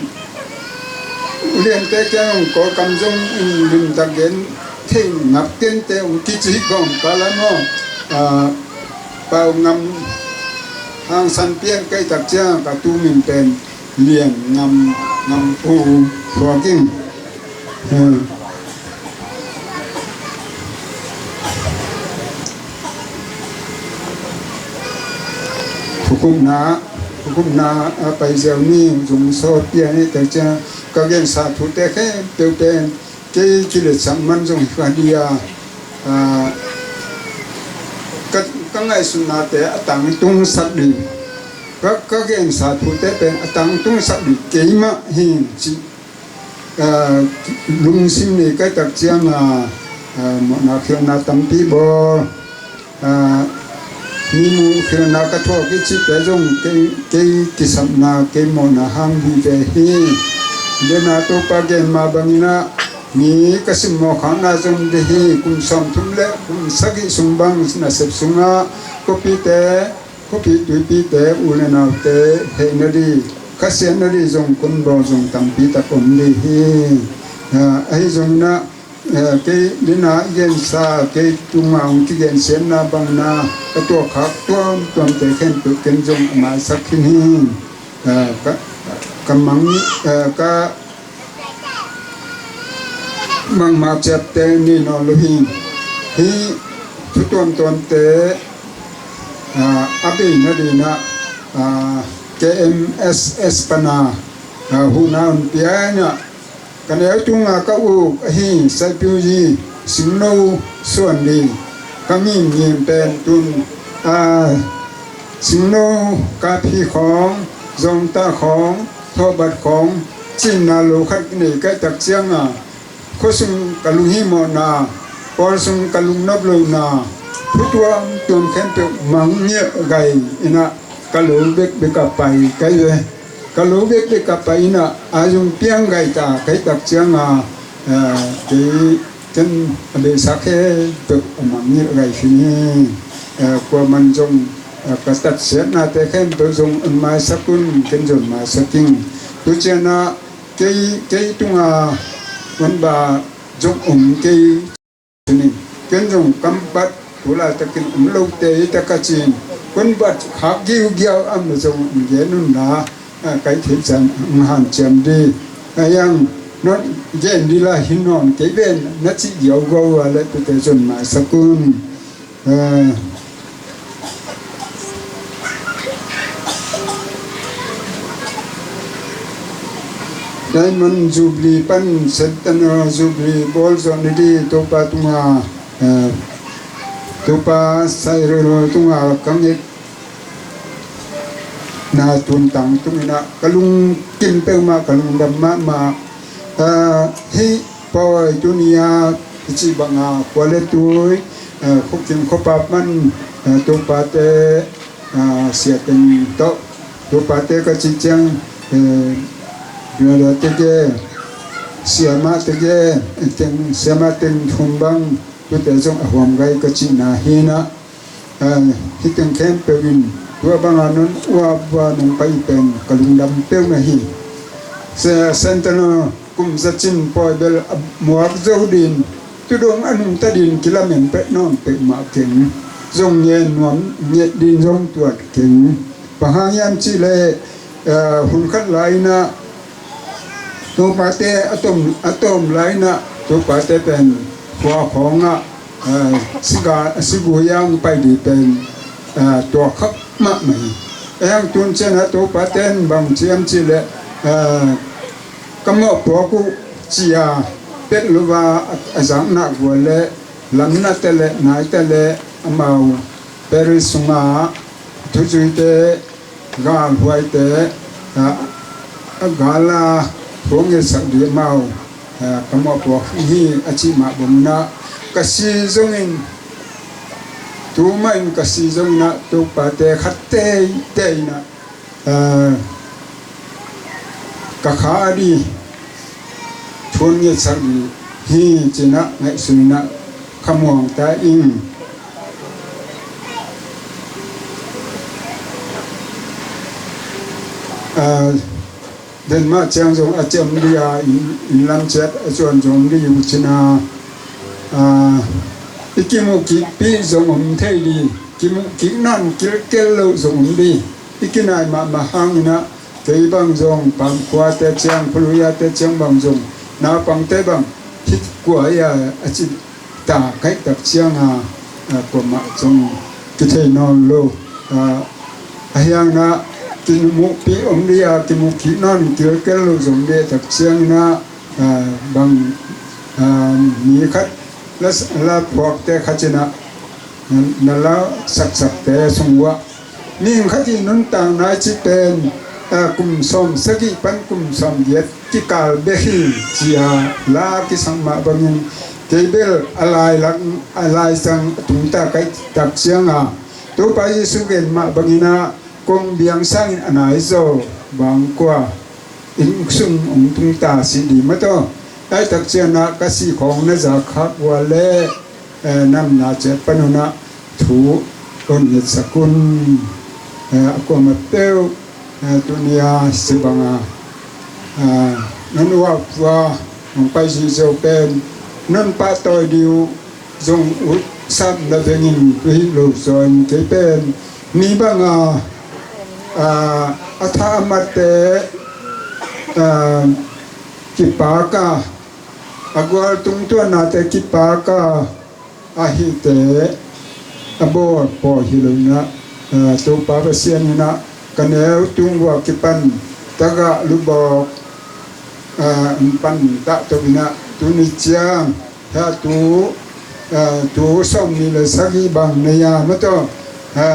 liante kiang zong Kawlkam zong in limtak gen thei ngap kei te ung kici kawm ka la maw, a, pau ngam hangsan pian ka hih tak ciang ka tu min pen Lian Ngam, Ngam Pu phuak ing. Hmm. Thukhupna, thukhupna a pai ziau ni, zong sawt pian ni tak ciang ka gensa thute khempeuh pen kei kiletsakna man zong hi kha ding a, a, ka, ka ngaihsutnate a tangtungsak ding, ka, ka gensa thute pen a tangtungsak ding keimah hi ci, a, lungsim nei ka hih tak ciang a, a, mawhna khialhna tampi bawl. A, mi muh khialhna ka thuak i cihte zong kei, kei kisapna, kei mawhna hang vive hi. Lian a, Topa gen mah bangin a, mi ka simmawh khakna zong ding hi. Kum sawmthum le kum sagih sung bang nasep sungah khuapite, khuapi tuipite, u le naute hehna ding, khasiatna ding zong kon bawl zong tampi tak om ding hi. A, ahi zongin a, eh, kei Lian a i gensa, kei tungah hong kigensiatna bangin a, ka tuahkhak tuamtuamte khempeuh ken zong a maisak khin hi. Eh, ka, ka mang, eh, ka mang mah ciapteh ni nawn lo hi. Hih thu tuamtuamte, ah, a beina dingin a, ah, K M S S pan a, ah, huhna hong pia in a, ka neu tungah ka uk ahi Saipiu Zi Singno Suan Li, ka ngimngim pen tun, a, Singno, Kapi khawng, Zawngtah khawng, Thawbat khawng cinna lo khat nei ka hih tak ciang a, khua sung ka lunghimawhna, pawl sung ka lungnop lohna, thu tuamtuam khempeuh mangngilh gai in a, ka lo bekbek a pai ka hi ve. Ka lo bekbek a pai in a, a zong piang gai ta ka hih tak ciang a, eh, kei ken a beisa khempeuh a mangngilh gai khin hi. Eh, kuaman zong, eh, ka tatsiatnate khempeuh zong hong maisak un, ken zong maisak ing. Tu ciang a, kei, kei tungah hong ba zong om kei. Ken zong kam bat tu laitakin om lote hi ta ka ci-in, kon bat khak giugiau a, mah zong hong gen un la, a, ka hih theih ciang hong hanciam ding. A, hih hang non gen ding la hi nawn kei ven na cih giaugiau a leh tute zong maisak un. Eh, Diamond Jubilee pan Centennial Jubilee bawl zawh ni ding Topa tungah, eh, Topa Sairel tungah ka ngekna tun tangtung in a, ka lungkim peuhmah, ka lungdam mahmah. Eh, hih pawi tuni a i cih bangah khua le tui, eh, khuakim khuapa pan, eh, topate, ah, siateng tawh, topate ka cih ciang, eh, brother tege, siamah tege, teng, siamah teng thum bang, tute zong a huam gai ka cihna hi in a, ah, hih teng khempeuh in tua bangah non uap uap nong pai pen ka lungdam peuhmah hi. Se-, Centennial kum zacin pawi bel a muak zo ding, tudong a nungta ding kilamen pek nawn peuhmah keng. Zong ngen nuam, nget ding zong tuat keng. Bang hang hiam cih leh, eh, hun khat lai in a, topate a tawm, a tawm lai in a, topate pen khua khawngah, eh, siga, sigui ah hong pai ding pen, eh, tuakkhak mahmah hi. Ahi hang tun ciang a topate in bang ci hiam cih leh, eh, ka mawhpuak uh ci-a pek lo a, a, a zakna gual leh, lamna te leh, nai te leh, amau parish sungah thuzuite, galhuaite, a, a gal a, thu hong ngetsak ding amau, ah, ka mawhpuak hi a cih mah bangin ah, ka si zongin, tu mah in ka si zongin ah, topate khat teitei in ah, ah, ka kha a ding thu hong ngetsak ding hi ci-in ah ngaihsun in ah ka muang ta ing. Ah, Denmark ciang zong a ciam ding a, inn, inn lam ciat a zuan zong ding uh cin a, ah, i kimuh kikpih zong om thei ding, kimuh kik nawn kilkel lo zong om ding, i kinai mahmah hangin ah, kei bang zong Pamkhuate ciang, Phuluyate ciang bang zong, naupangte bang, hih kua hi a, a ci ta kaih tak ciang a, a, kuamah zong kithei nawn lo. A, a hiang na kimuhpih om ding a, kimuh kik nawn kilkel lo zong ding tak ciang na, a, bang, a, mi khat la, la phuakte khat in ah, na, na la saksakte sung uah mihing khat i nuntakna i cih pen, a, kum sawm sagih pan kum sawm giat kikal bek hi ci-a la kisak mah bangin, kei bel a lai lak, a lai sang a tungta kaih tak ciang a, Topa Jesu gen mah bangin ah kong biang sangin a nai zaw bang kua inn sung hong tung ta si ding maw taw. Ai tak ciang ah ka sih khawng na za khak uh leh, eh, namna ciat pan un ah thu hong ngetsak un. Eh, a kuamah peuh, eh, tuni a si bang a, eh, non uap ua hong pai zihziau pen non pahtawi ding uh zong ut sap na vengin tu hi lo zaw in kei pen mi bang a, a, a tha a matte, a, kipak a, a gual tungtuanate kipak a, a hihte a bawl pawi hi lo in ah, a, Topa Pasian in ah ka neu tung ua kipan tagah lubawk, a, hong pan dah to in ah tuni ciang hia tu, a, tu sawm nih le sagih bang nei a maw taw, a,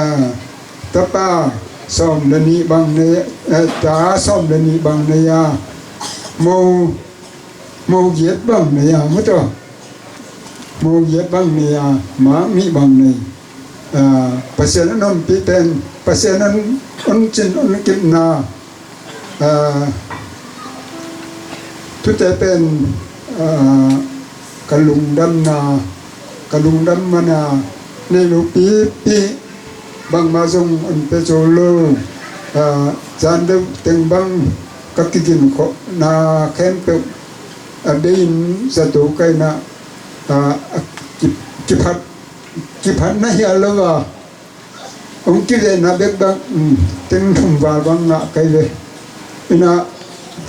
tapa sawm le nih bang nei, a, ta sawm le nih bang nei a, mo, mo giat bang nei a maw taw, mo giat bang nei a, mak nih bang nei. A, Pasian a nonpih pen, Pasian a hong cin hong kipna, a, tute pen, a, ka lungdamna, ka lungdam man a nei lo pipi, bangmah zong hong pia zo lo, a, zan deuh teng bang ka kiginkhawhna khempeuh a bei in zato ka hi in ah, a, a ki, kiphat, kiphat na hi a lo a, hong kivehna bek bang, um, teng thum val bang ngah ka hi ve. In ah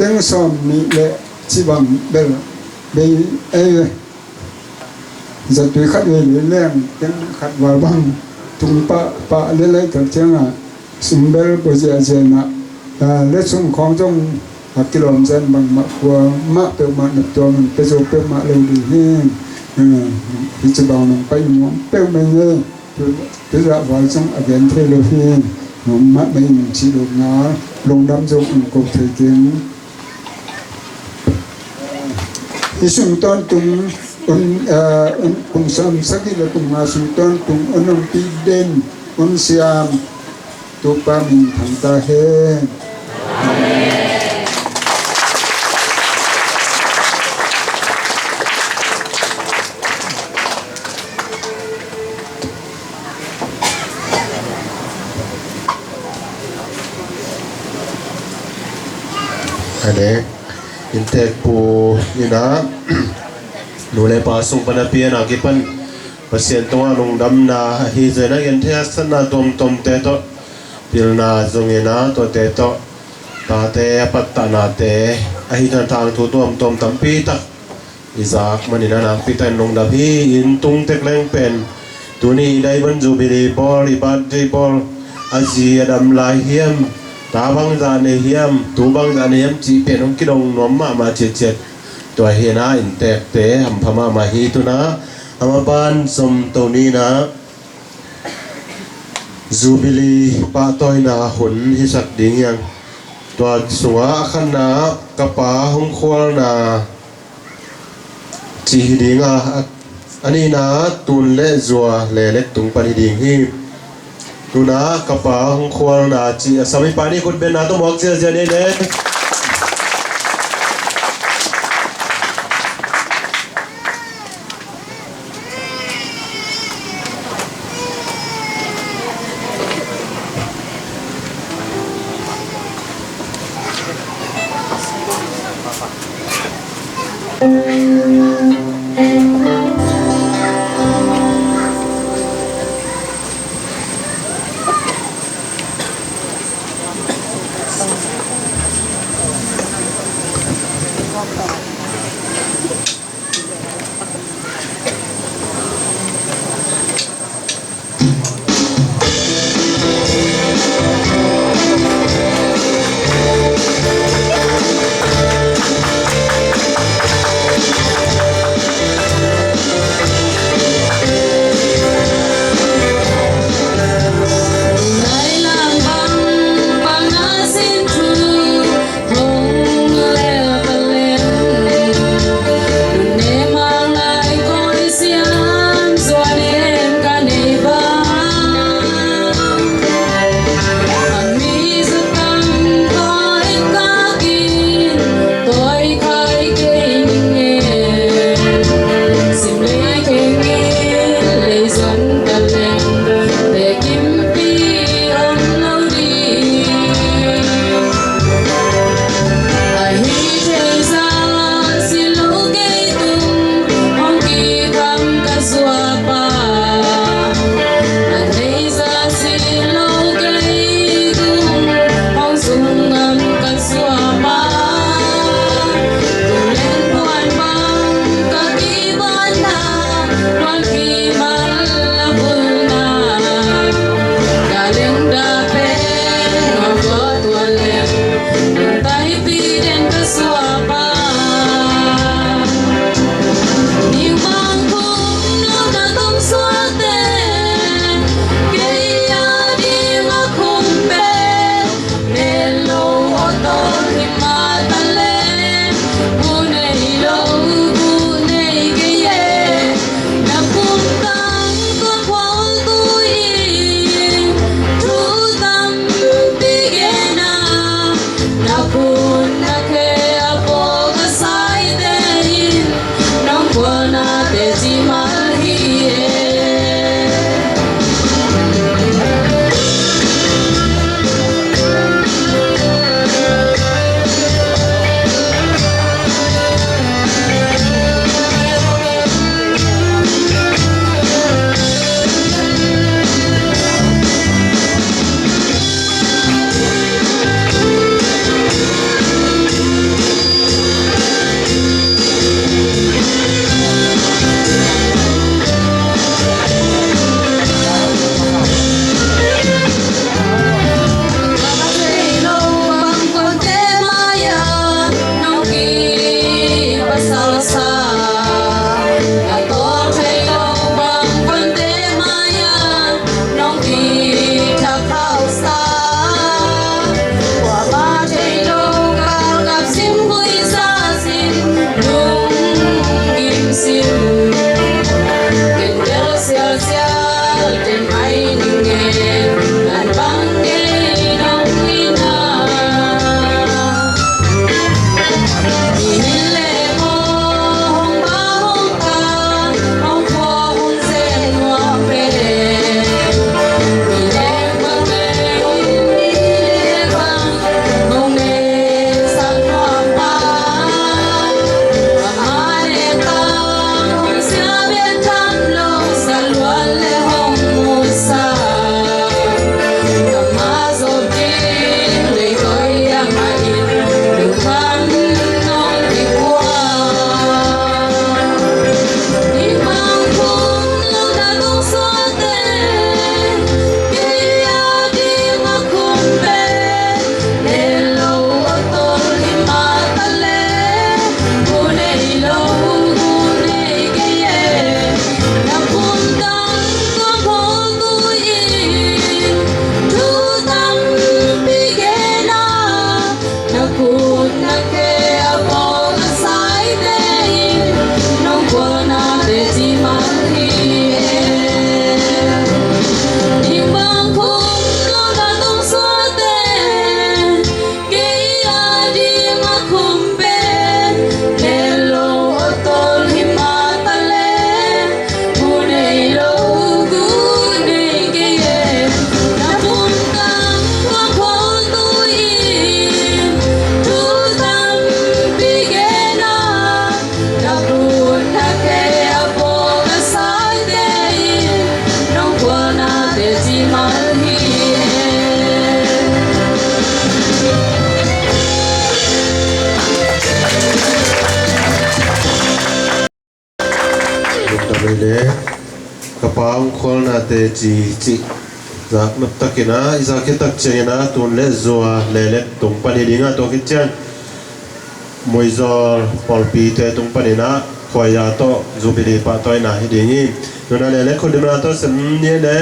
teng sawm nih le cih bang bel bei ei ve. Zatui khat vei lei leng teng khat val bang tung pah, pah le lai kal ciang a, sum bel pua ziahziah in ah, a, le sum khawng zong a kilawm zen bangmah kuamah peuhmah na tuam in pia zo peuhmah lo ding hi. A, hi ci bang nong pai muang peuhmah hi. Tu, tu zah val zong a gen thei lo hi. Nong mah mah in cih lo ngal, lungdam zong in ko thei ding. Hih sung tawntung un, a, un, kum sawm sagih le kum nga sung tawntung un ompih den un siam Topa min thang ta hen. Ane, inntek pu in ah, nu le pa sung pan a pian a kipan Pasian tungah lungdamna ahi zongin a genthei haksatna tuamtuamte tawh, pilna zongin a tuate tawh, tate a pattahnate ahi zongin tangthu tuamtuam tampi tak i zak manin a nakpi takin lungdam hi. Inn tung tek leng pen tuni i diamond jubilee bawl, i birthday bawl, a zi a dam lai hiam, ta bangzah nei hiam, tu bangzah nei hiam cih pen hong kidong nuam mahmah ciatciat. Tua hi a, inntekte hampha mahmah hi. Tu in a, a maban zom to ni in a, Jubilee pahtawina hun hisak ding hi hang. Tua sungah a khatna, ka pa hong khualna cih hi ding a, a nihna tun le zua le lek tung pan hi ding hi. Tuna ka pa hong khualna cih a sam hi pa ni khut benna tawh muak ziazia ni le. Ka Pa hong khualnate ci cih zak nop takin ah i zak khit tak ciangin ah tun le zua lelek tung pan hi ding a, tua khit ciang Muizawl pawlpite tung panin ah khuaia tawh Jubilee pahtawina hi ding hi. Tun ah lelek khut dim a tawh sem ni le.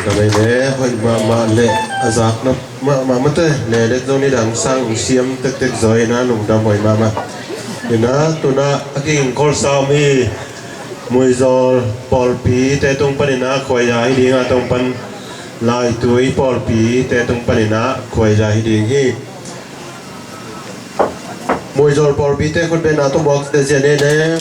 Ka lei le hoih mahmah le a zakna mahmah mate, le lek zo ni dang sang siam tektek zaw ina lungdam hoih mahmah. Ina tuna a kigingkol sa om hi. Muizawl pawlpite tung panina khuaia hi dinga tong pan Laitui pawlpite tung panina khuaia hi ding hi. Muizol pawlpite khutbetna tawh muak ziahziah ni le.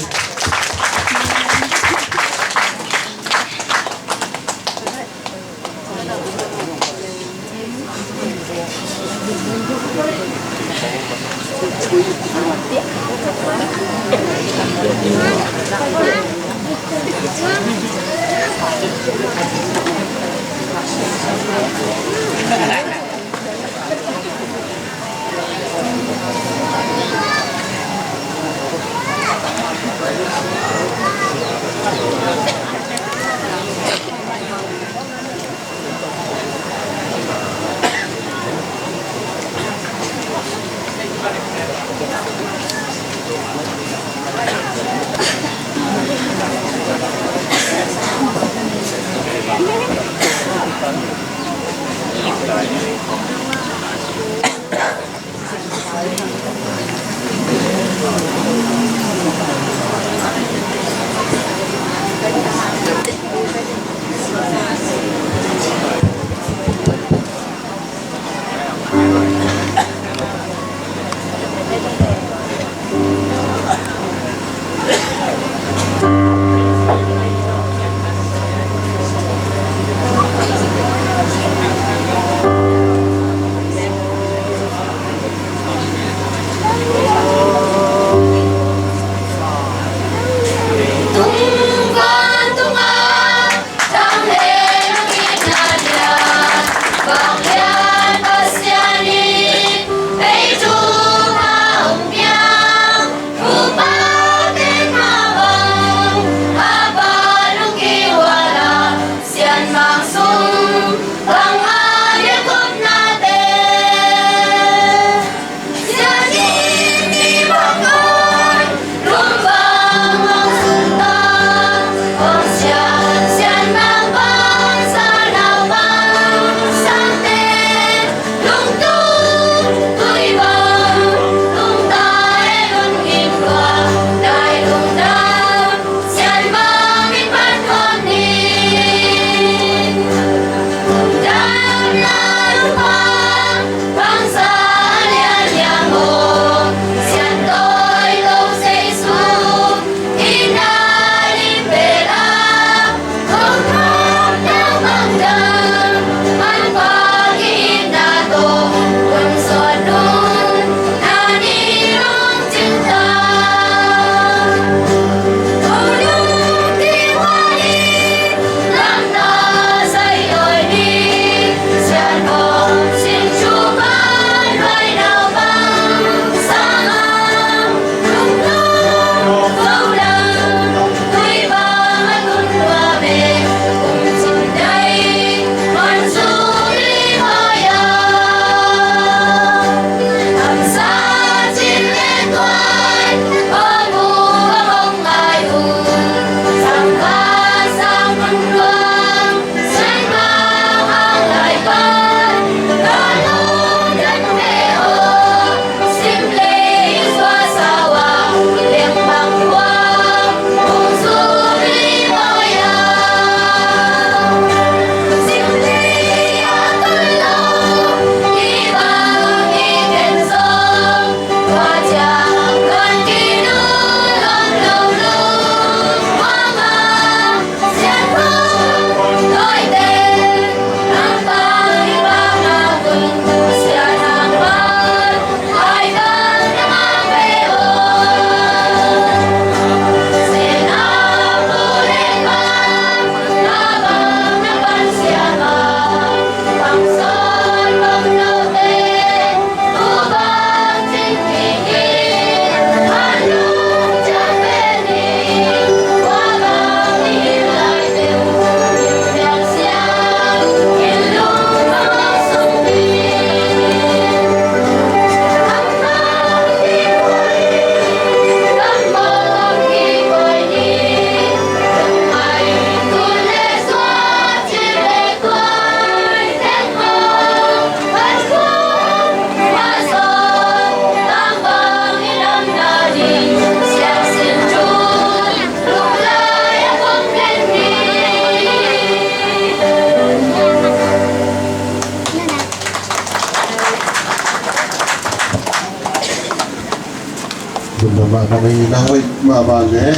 Mah dong i na hoih mah ban le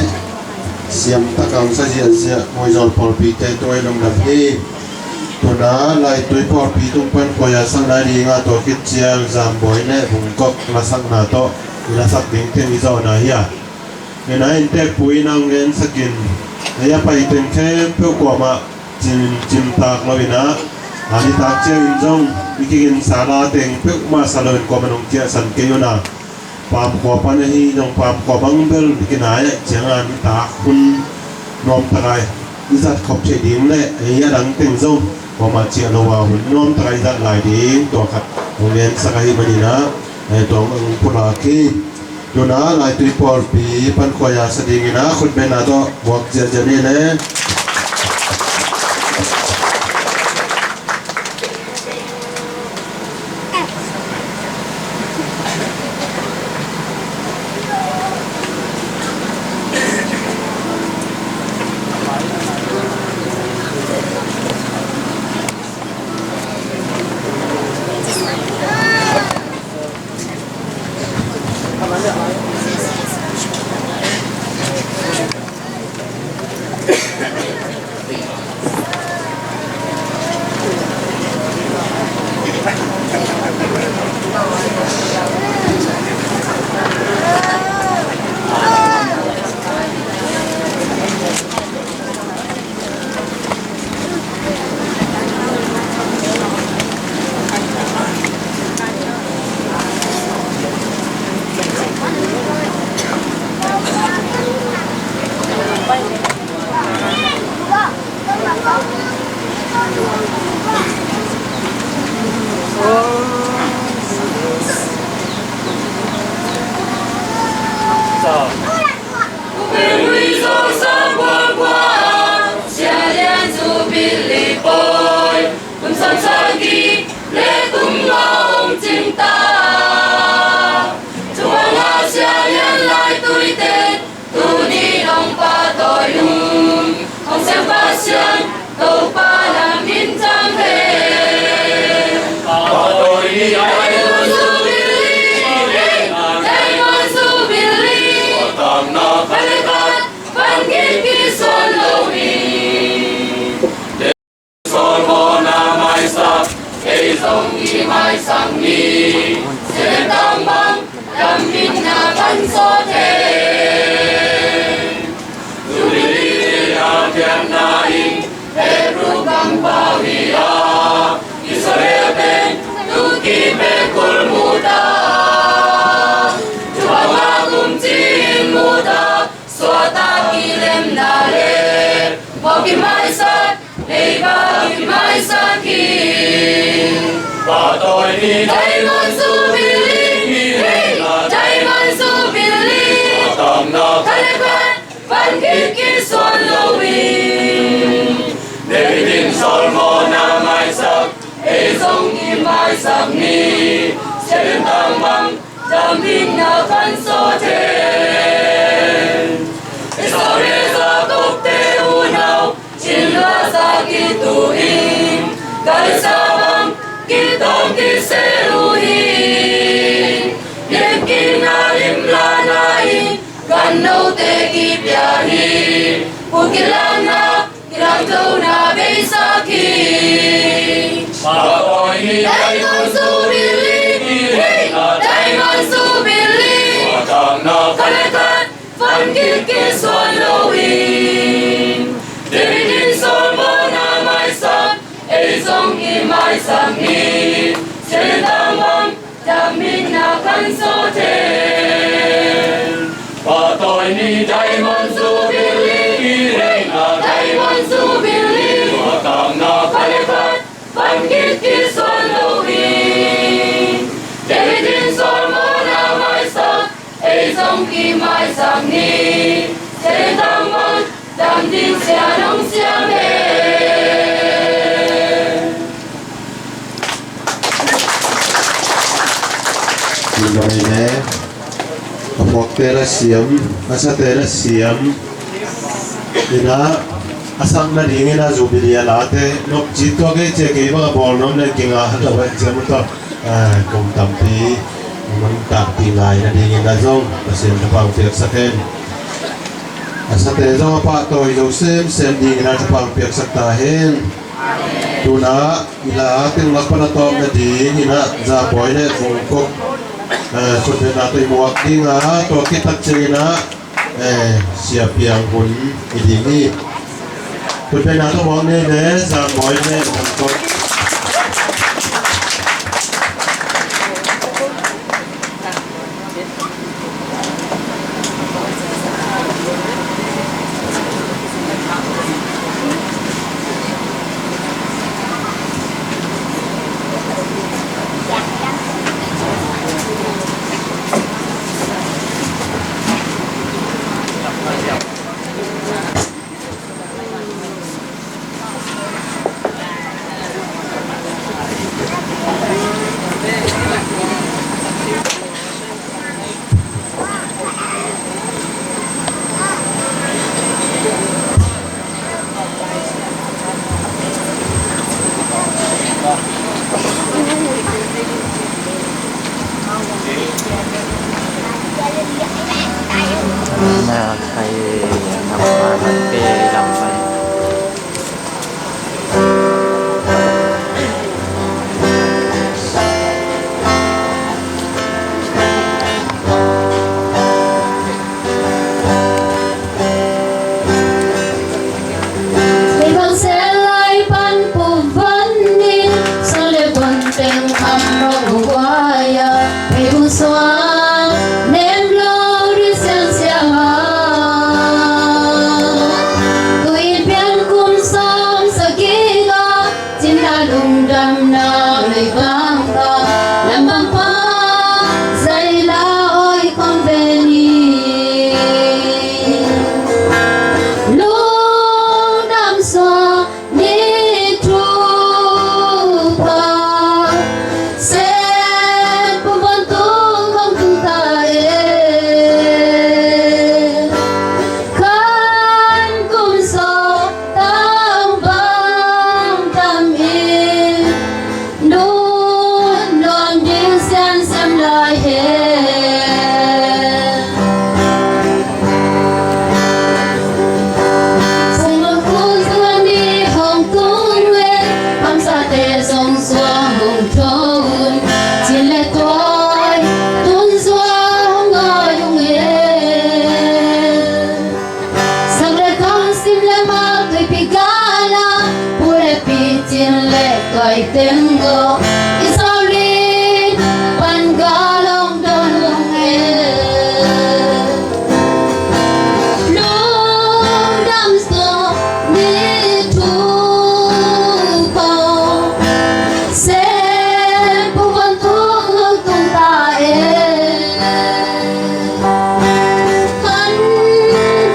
siam tak ang sa ziahziah Muizawl pawlpite tungah i lungdam hi. Tuna Laitui pawlpi tung pan khuaia sang nai ding a, tua khit ciang Zamboi le Bungkok lasakna tawh i lasak ding teng i zawhna hi a. Ina inntekpu in ang gensakin ei a paiteng khempeuh kuamah cim, cimtak lo ina, a nitak ciangin zong i kiginsa la teng peuhmah sa loin kuamah nong ciahsan kei una. Pamkhua pan ahi zong Pamkhua bang bel i kinai ah cianga nitak hun nuamtak ai i zat khop theih ding le ei a dang teng zong kuamah ciah lo a hun nuamtak ai i zat lai ding tua khat hong gensak ahi maninah, eh, tua hong pulak hi. Tuna Laitui pawlpi pan khuaia sa dingin a khutbetna tawh buak ziahziah ni le. Sia Lian Jubilee pawi hun sang sang kik le tung ngawng cing ta. Tua ngah Sia Lian Laitui te tuni dong pahtawi nung hong siang Pasian Topa lam in cang hen. Pahtawi ni Diamond Jubilee, Diamond Jubilee, tua tangna khat le khat van kik kisuan lo hi. Solomon a maisak, ei zong i maisak ni. Sia Lian Tang Bang dam dingna kan sawt hen. Jubilee a pianna in Hebrew kampau hi a, Israel pen tu kipe kul mu ta. Tua bang a kum ci in mu ta. Suahtak kilemna le mawh kimaisak, leiba kimaisak hi. Pahtawi ni Diamond Jubilee hi, Diamond Jubilee. Tua tangna khat le khat van kik kisuan lo hi. David in Solomon a maisak, ei zong i maisak ni. Sia Lian Tang Bang dam dingna kan sawt hen. Esau le Jakob te unau, cin luahsa kitu in, Kaisa bang kitawng kisel uh hi. Biakinn a limlahna in gannote kipia hi. Pu kilakna kilangtona beisak hi. Pahtawi ni Diamond Jubilee hi, Diamond Jubilee. Tua tangna khat le khat van kik kisuan lo hi. David in Solomon a maisak, ei zong i maisak ni. Sia Lian Tang Bang dam dingna kan sawt hen. Pahtawi ni Diamond Jubilee hi, Diamond Jubilee. Tua tangna khat le khat van kik kisuan lo hi. David in Solomon a maisak, ei zong i maisak ni. Sia Lian Tang Bang dam ding Sia nong siam hen. Tua hi le, a phuakte la siam, a sate la siam. Ina, a sang nading ina Jubilee a late nop ci tua kei cia kei bang a bawl nuam le kinga lo a ciam tua. Ah, kum tampi Mun takpi ngai nadingin a zong Pasian thupha piaksak hen. A sate zong a pahtawi zo semsem dingin a thupha piaksak ta hen. Tuna i la teng lak pan a tawp nadingin a Zabawi le Vungkok, eh, khutbetna tawh i muak ding a, tua khit tak ciangin a, eh, Sia Piang hun i ding hi. Khutbetna tawh muak ni le Zabawi le Vungkok. Na khai na pa na pe lam pai. Ei bang sel lai pan pu van in, sale van teng am rong guaya, ei bung suan nem lo ri sian siang a. Tui pian kum sawm sagih a, cin a lungdamna lei bangkang, lam bangkang zai la oi khong ve ni. Lungdam suak ni thupha, Sen pu van tung hong tung ta e. Khan kum sawm tang bang tam in, nun nuam ding sian siam lai hen. Sunglawi kun zuan ni hong tun ve, kamsate zong zuan hong tun, cin le tuai tun zuan hong ngai ung e. Sak le khang, sim le mak, tuipi gala, pu le pi, cin le tuai teng go, i saulin pan galong don long e. Lungdam sawm ni thupha, Sen pu van tung hong tung ta e. Khan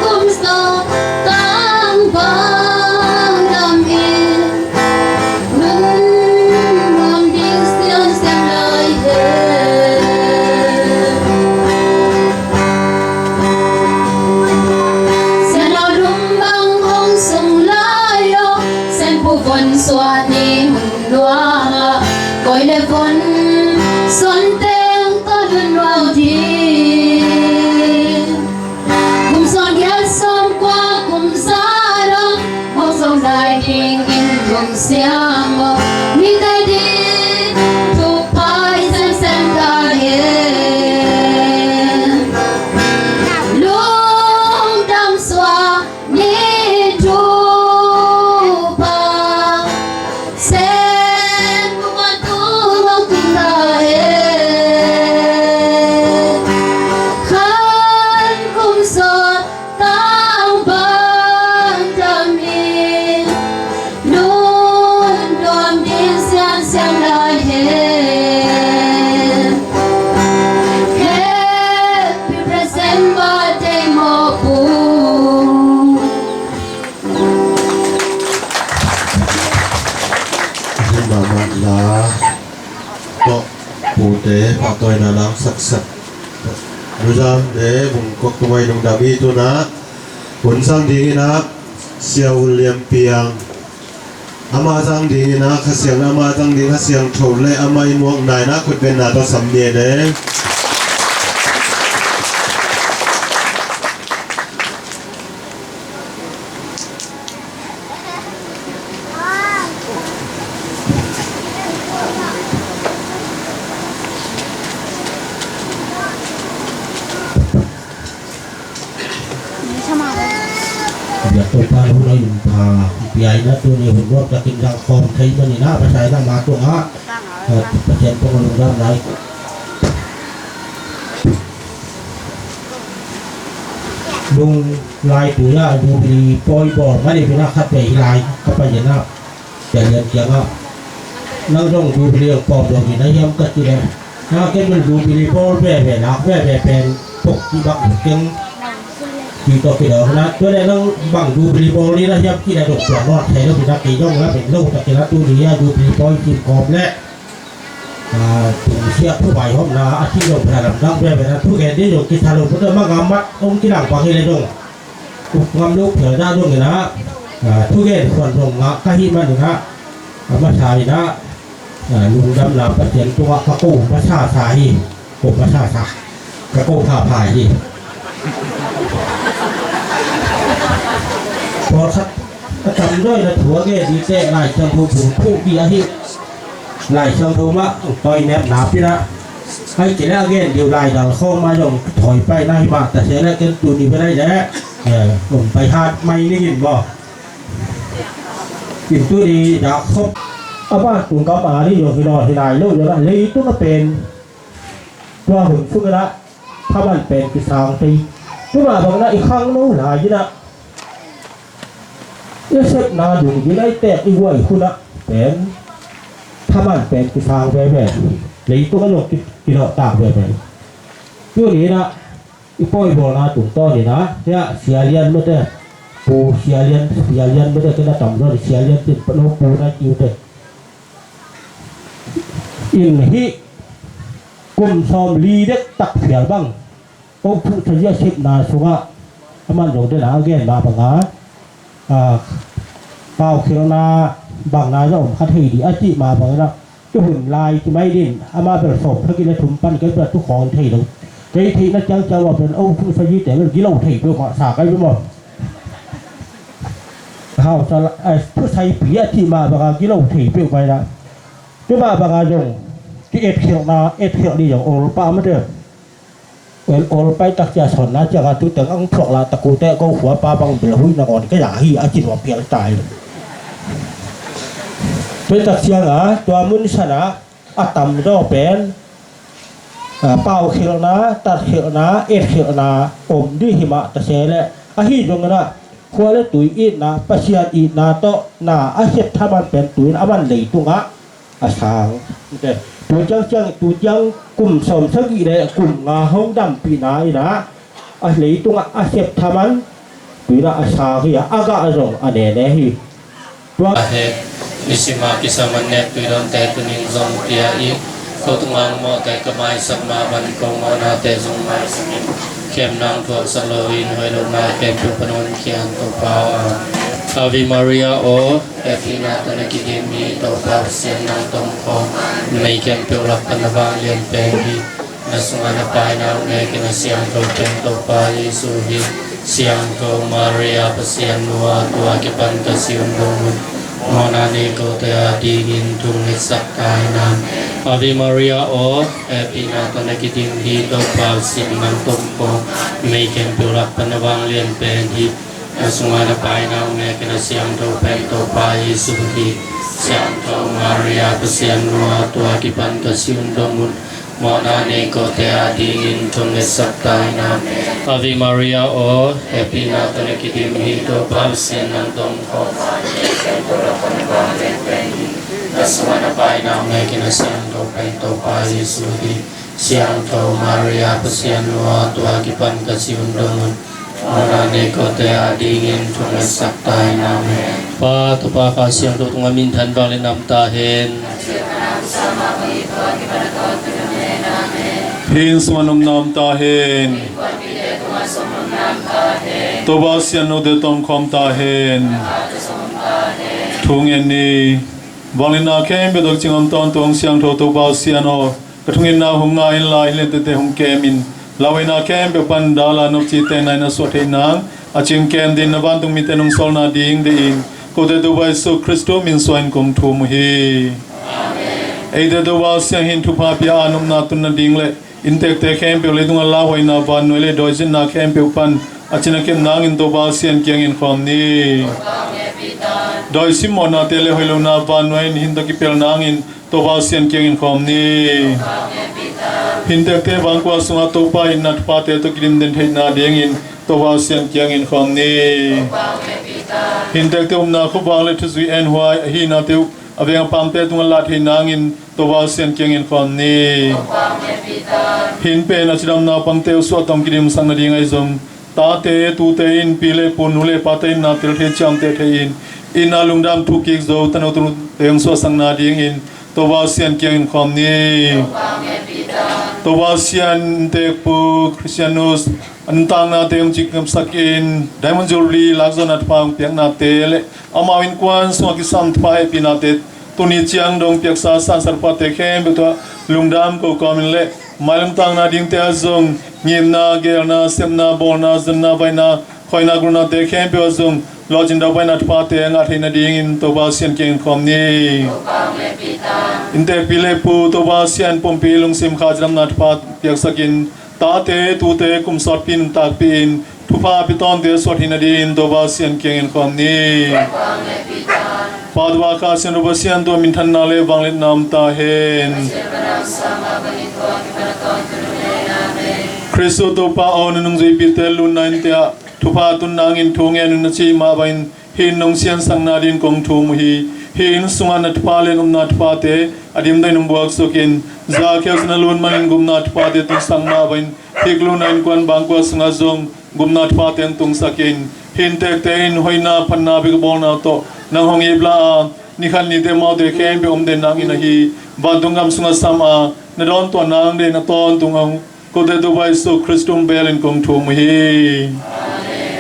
kum sawm tang bang tam in, nun nuam ding sian siam lai hen. Sian lo lum bang hong sung lai o, Sen pu van suan ni mun luang a, koi le von suan teng tawh lun nuam ding. Kum sawm giat, sawm kua, kum za dong, mawk zo lai dingin lungsiam aw. Mite ding thupha i sem sem ta hen. Lungdam suak ni thupha, Sen pu van tung hong tung ta e. Khan kum sawm tang bang tam in, nun nuam ding sian siam lai hen. Happy present birthday, mawk pu. Mahmah la tawh pute pahtawina lam saksak. Luzam le Vungkok tungah i lungdam hi. Tuna hun sang dingin ah Sia U Lian Piang, Ama zang ding in a Kha Siangtho, ama zang ding Kha Siangtho le ama i muak nai in a khutbetna tawh sam ni e le. Biak Topa hun a i pha, i pia in a tuni hun nuam takin zang khawm thei manin a, Pasian in a ma tungah, eh, Pasian tungah lungdam lai. Lunglai tui-ah Jubilee pawi bawl mah ni, pi-in ah khat vei hi lai ka pai-in ah, Sia Lian kiangah, nang zong Jubilee hong pawm lo hi na hiam ka cih leh, na ken bel Jubilee bawl veve, lak veve pen pok kibak keng, cih tawh kidawng na. Tua leh nang bang Jubilee bawl ni na hiam cih leh, dok tuan nawn thei lo hi na, kei zong la pen lo takin ah tuni-ah Jubilee pawi kim kawm leh, ah, tungsiah thu vaihawmna a cih zong pha lamdang veve na, thugen ding zong kisa lo, tua mah ngam mat hong kilang pang hi leh zong, uk ngam lo phial dah zong in ah, ah, thugen khuan zong ngah ka hih manin ah, a masa in ah, ah, lungdamna Pasian tungah ka ko masasa hi, ko masasa, ka ko phapha hi. Pawlkhat a tamzaw in a thu a gen ding teh Lai Siangtho bung phuh ding ahi. Lai Siangtho mah tawi nep napi-in ah, ai kei leh a gen ding uh laidal khawng mah zong tawi pai na hi mah ta se leh, ken tuni pen ai leh, eh, hong pai hat mai ning in maw. In tuni dak khop a ban tung kam a ni zong hi nawn hi nai lo zong ah, leitung a pen tua hun sung in ah thaman pen kisang thei. Tua mah bangin ah i khangno lai in ah, i sepna dung ding a i teek i guai hun ah pen thaman pen kisang veve. Leitung ah zong ki, kilawhtak veve. Tuni in ah i pawibawlna tungtawn in ah, hiah Sia Lian mete, Pu Sia Lian, Sia Lian mete, ken a tamzaw in Sia Lian cih, no Pu na ci uh teh. In hih kum sawmli dektak phial bang, Ko Pu Sazi a sepna sungah, aman zong den a a gen mah bangin, ah, paukhialhna bangna zong om kha thei ding a cih mah bangin ah, tu hun lai ci mai ding, amah bel sawmsagih le thum pan kei bel tu khawng thei lo. Kei theihna ciangciang mah pen, Ko Pu Sazi te bel gilo thei peuhmah sa kei bel maw. Hau sa la, eh, thusaipi a cih mah bangin gilo thei peuhmah in ah. Tua mah bangin zong ki etkhialhna, etkhialh ding zong ol pah mah te. Ol, ol pai tak cia sawnna ciangin tu teng ang thuak lah tak uh teh, ko khua pa bang bel huih nangawn kei a hi a ci nuam pial tai. Tua tak ciangin tua mun sanah a tamzaw pen, ah, paukhialhna, tatkhialhna, etkhialhna om ding hi mah ta se leh, ahi zongin ah khua le tui itna, Pasian itna tawh na a sep thaman pen tu-in aman leitungah a sang. Tu ciangciang, tu ciang kum sawmsagih le kum nga hong dampihna in ah, a leitungah a sep thaman tu-in ah a sang hi a, a gah zong a nene hi. Tua he, nisim a kisam an nek tui dawnte tuni-in zong pia in, ko tungah mawhte ka maisak mah bangin ko mawhnate zong maisak in. Khemna hong thuaksak loin hoih lohna khempeuh pan hong khia in, Topa aw. Ave Maria aw, hehpihna tawh na kidim hi, Topa Pasian nang tawh om khawm, numei khempeuh lak pan na vanglian pen hi. Na sungah na paina hong nek in, a siangtho pen Topa Jesu hi. Siangtho Maria Pasian nu aw, tua kipan ka si hun dong un, mawhna nei kote adingin thungetsak ta in. Amen. Ave Maria aw, hehpihna tawh na kidim hi, Topa Pasian nang tawh om khawm, numei khempeuh lak pan na vanglian pen hi. Na sungah na paina hong nek in, a siangtho pen Topa Jesu hi. Siangtho Maria Pasian nu aw, tua kipan ka si hun dong un, mawhna nei kote adingin thungetsak ta in. Amen. Ave Maria aw, hehpihna tawh na kidim hi, Topa Pasian nang tawh om khawm, na sungah na paina hong nek in, a siangtho pen Topa Jesu hi. Siangtho Maria Pasian nu aw, tua kipan ka si hun dong un, mawhna nei kote adingin thungetsak ta in. Amen. Pa, Tapa, Kha Siangtho tungah minthan vang le nam ta hen. Hih inn sungah nopna om ta hen. Topa Pasian note tawh om khawm ta hen. Thu ngen ni. Vangliatna khempeuh tawh cingam tawntung siangtho Topa Sian aw, ka thungetna hong nga inla, hih lentete hong kem in. Lauhuaina khempeuh pan dala nopci tengna in a suah theih nang a cingkem dingin na vantung mite nong sawlna ding deih in, kote Topa Jesu Khristu min suangin kong thum uh hi. Eite Topa Sian in thupha pia a, nopna tun nading le inntekte khempeuh, leitung a lauhuaina, vannuai le dawi zinna khempeuh pan a cin a kep nangin Topa Sian kiangin khawm ni. Dawi simmawhnate le hoih lohna vannuai in hih inn tawh kipel nangin Topa Sian kiangin khawm ni. Hih inntekte vangkua sungah Topa itna thuphate tawh kidim den theihna dingin Topa Sian kiangin khawm ni. Hih inntekte upna khuavak le thuzui enhuai ahihnate uh a veng a pamte tungah lah theih nangin Topa Sian kiangin khawm ni. Hih inn pen a cidam naupangte uh suahtom kidimsak nading ahi zong, tate, tute in pi le pu, nu le pate in na tel thei, ciamteh thei in, itna lungdam thuk kik zo tanu tanu teng suahsakna dingin Topa Sian kiangin khawm ni. Topa Sian, inntekpu Christianus a nuntaknate hong cingkapsak in, Diamond Jubilee lakzawhna thupha hong piaknate le amau innkuan sungah kisam thupha hehpihnate, tuni ciang dong piaksa sansan thuphate khempeuh tungah lungdam ko kawmin le mailam tang nadingte ah zong ngimna, geelna, sepna, bawlna, zonna, vaihna, khuaina, gulnate khempeuh ah zong lawhcin daupaina thuphate a ngah theih nadingin Topa Sian kiangin khawm ni. Inntekpi le pu, Topa Sian pumpi lungsim kha cidamna thupha piaksak in, tate, tute kum sawtpi nuntakpih in thupha a pia tawnte suah theih nadingin Topa Sian kiangin khawm ni. Pa, Topa, Kha, Siangtho Pasian tungah minthanna le vangliatna om ta hen. Khristu Topa aw, na nungzuipite lutna innte ah thupha tun nangin thu ngen un na cih mah bangin hih inn nong siansakna dingin kong thum uh hi. Hih inn sungah na thupha le nopna thuphate a dimdahin hong buaksuk in, zakhia uh sung na lut manin gupna thuphate tunsak mah bangin hih ka lutna innkuan vangkua sungah zong gupna thuphate hong tungsak in, hih inntekte in hoihna phatna bek a bawlna uh tawh nang hong iplah a, ni khat nite amaute khempeuh om den nangin ahi vantung gam sungah sam a, na dawntuah nang deihna tawntung a hong kote Topa Jesu Khristu min in kong thum uh hi.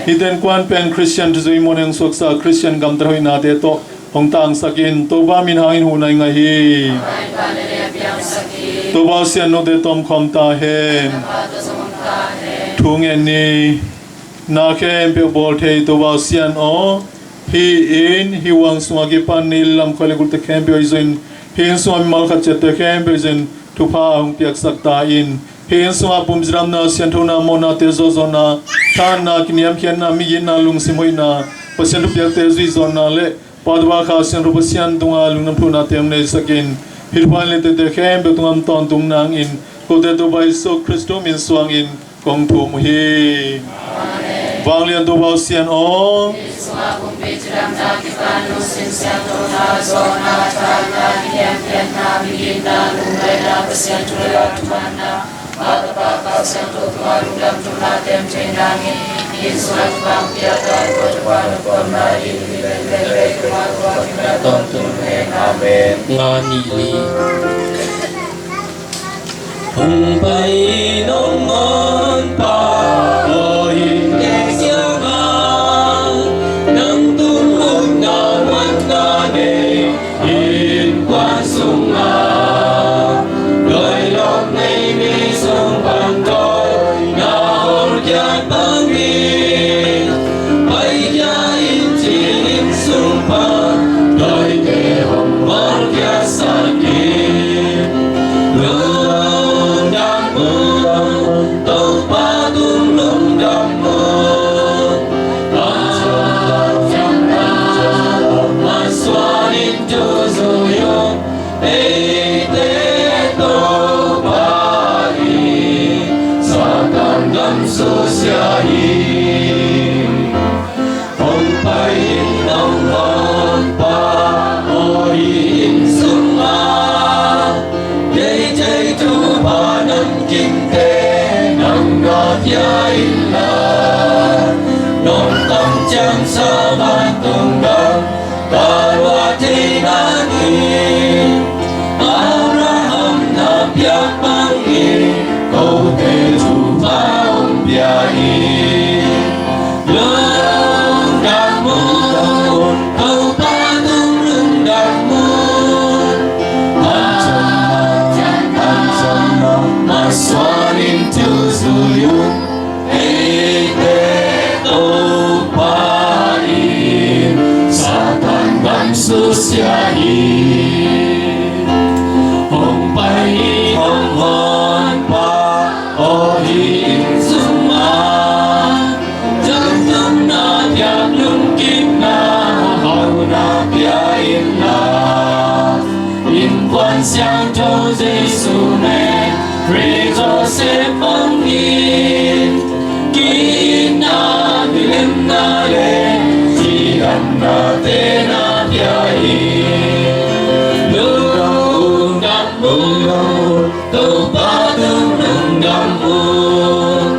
Hihte innkuan pen Khristian thuzui muanna hong suaksa, Khristian gamtat hoihnate tawh hong tangsak in, Topa min hangin huhna i ngah hi. Topa Sian note tawh om khawm ta hen. Thu ngen ni. Na khempeuh bawl thei Topa Sian aw, hih inn, hih huang sungah kipan ni lam khuai le gulte khempeuh i zuin, hih inn sungah mimal khat ciatte khempeuh i zuin thupha hong piaksak ta in. Hih inn sungah pum cidamna, sianthona, mawhnate zawhzawhna, thahatna, kiniamkhiatna, migitna, lungsim hoihna, Pasian thupiakte zuihzawhna le Pa, Topa, Kha, Siangtho Pasian tungah lungdam thuhnate hong neisak in, hih thupha lentete khempeuh tungah om tawntung nangin kote Topa Jesu Khristu min suangin kong thum uh hi. Vanglian Topa Sian aw, Amen. Nga nih li. Hong pai nong ngawn pa aw, hih tek ciangah nang tung upna muanna nei, innkuan sungah dawi lawk nei, mi sung pan dawina hawlkhia bangin, paikhia in ci inn sung pan dawite hong hawlkhiasak in. Lungdam un, Topa tung lungdam un. A ciang a ciang a suan in thu zui un. Eite Topa in Satan gam susia hi. Hong pai in nong ngawn pa aw, hih inn sungah kei thei thupha namkimte nang ngahkhia inla, nong kamciamsa vantung gam ka luah thei nading Abraham na piak bangin kote thupha hong pia hi. Lungdam un, Topa tung Jesu Mary Joseph bangin, ki-itna, kilemna le cidamnate na pia hi. Lungdam un, lungdam un, Topa tung lungdam un.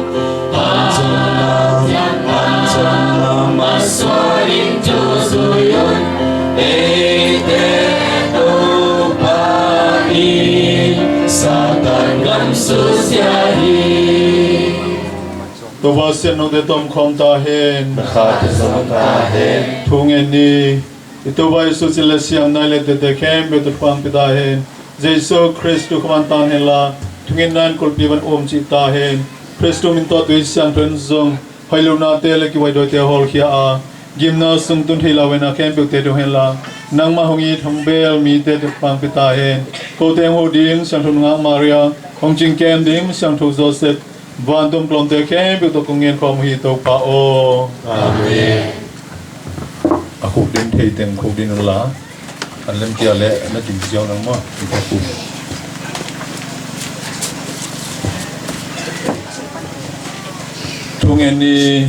Pasian, Pasian, Pasian, masuanin tu zui un. Eite Topa in Satan gam susia hi. Topa Pasian, note tawh om khawm ta hen. Na khate zong ta hen. Thu ngen ni. I Topa Jesu cil le siam nai le tete khempeuh tawh thupha hong pia ta hen. Jesu Khristu khuaman tan hen la, thungetna in kulhpi pan um cih ta hen. Khristu min tawh tui siangtho in zong hoih lohnate le kihuai dawite hawlkhia a, gimna sung tun thei lo huaina khempeuhte dong hen la, nangmah hong it hong bel mite tawh thupha hong pia ta hen. Kote hong huh ding Siangtho Nungak Maria, hong cingkem ding Siangtho Joseph, vantung kawmte khempeuh tawh kong ngen khawm uh hi, Topa aw. Amen. A khuk din thei teng khuk din un la, an lemkia le na din ziau nang maw. Thu ngen ni.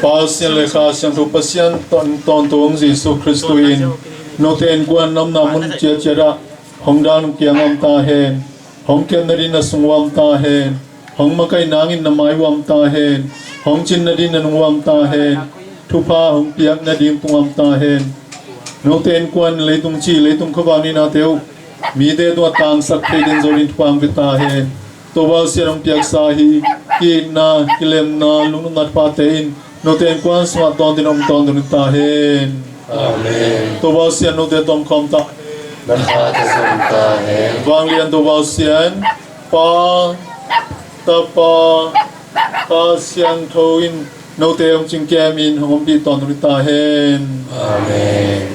Pasian le Kha Siangtho Pasian tawn-, tawntung Jesu Khristu in note innkuan na omna mun ciatciat ah hong dan hong kiang om ta hen. Hong kep nading na sung uam ta hen. Hong makaih nangin na mai uam ta hen. Hong cin nading na nung uam ta hen. Thupha hong piak nading pung uam ta hen. Note innkuan leitung ci, leitung khuavak nihnate uh mite tungah tangsak thei den zo ding thupha hong pia ta hen. Topa Pasian hong piaksa hi ki-itna, kilemna, lungnopna thuphate in note innkuan sungah tawntung om tawntung ta hen. Amen. Topa Pasian note tawh om khawm ta. Na khate zong ta hen. Vanglian Topa Pasian, Pa, Tapa, Kha Siangtho in note hong cingkem in hong ompih tawntung ta hen. Amen.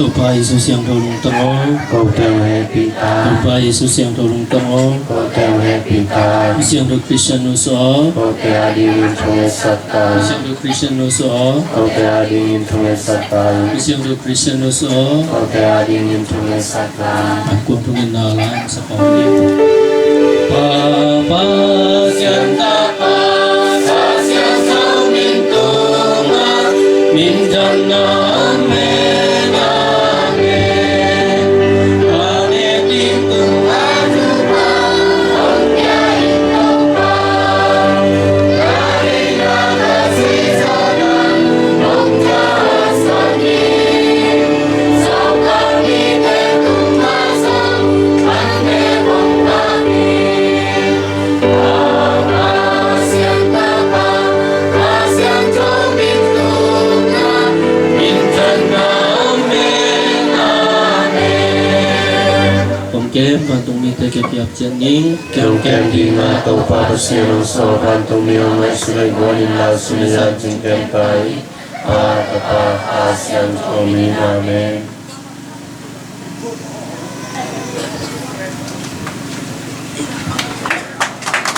Topa Jesu Siangtho Lungtang aw. Kote hong hehpih ta. Topa Jesu Siangtho Lungtang aw. Kote hong hehpih ta. Siangtho Khristian nusia aw. Kote adingin thungetsak ta. Siangtho Khristian nusia aw. Kote adingin thungetsak ta. Siangtho Khristian nusia aw. Kote adingin thungetsak ta. An kuang thungetna la. Papa Siangtho Pa, Kha Siangtho min tungah, min tungah om hen, amen. Amen. Min tungah Topa, om ya in Topa. Amen. Kong kem vantung mite kipiak ciat ning. Kong kem dingah Topa Pasian hong sawl, vantung mi hong ngaihsut leh guan in la, sum le zan cingkem ta hi. Pa, Tapa, Kha Siangtho min. Amen.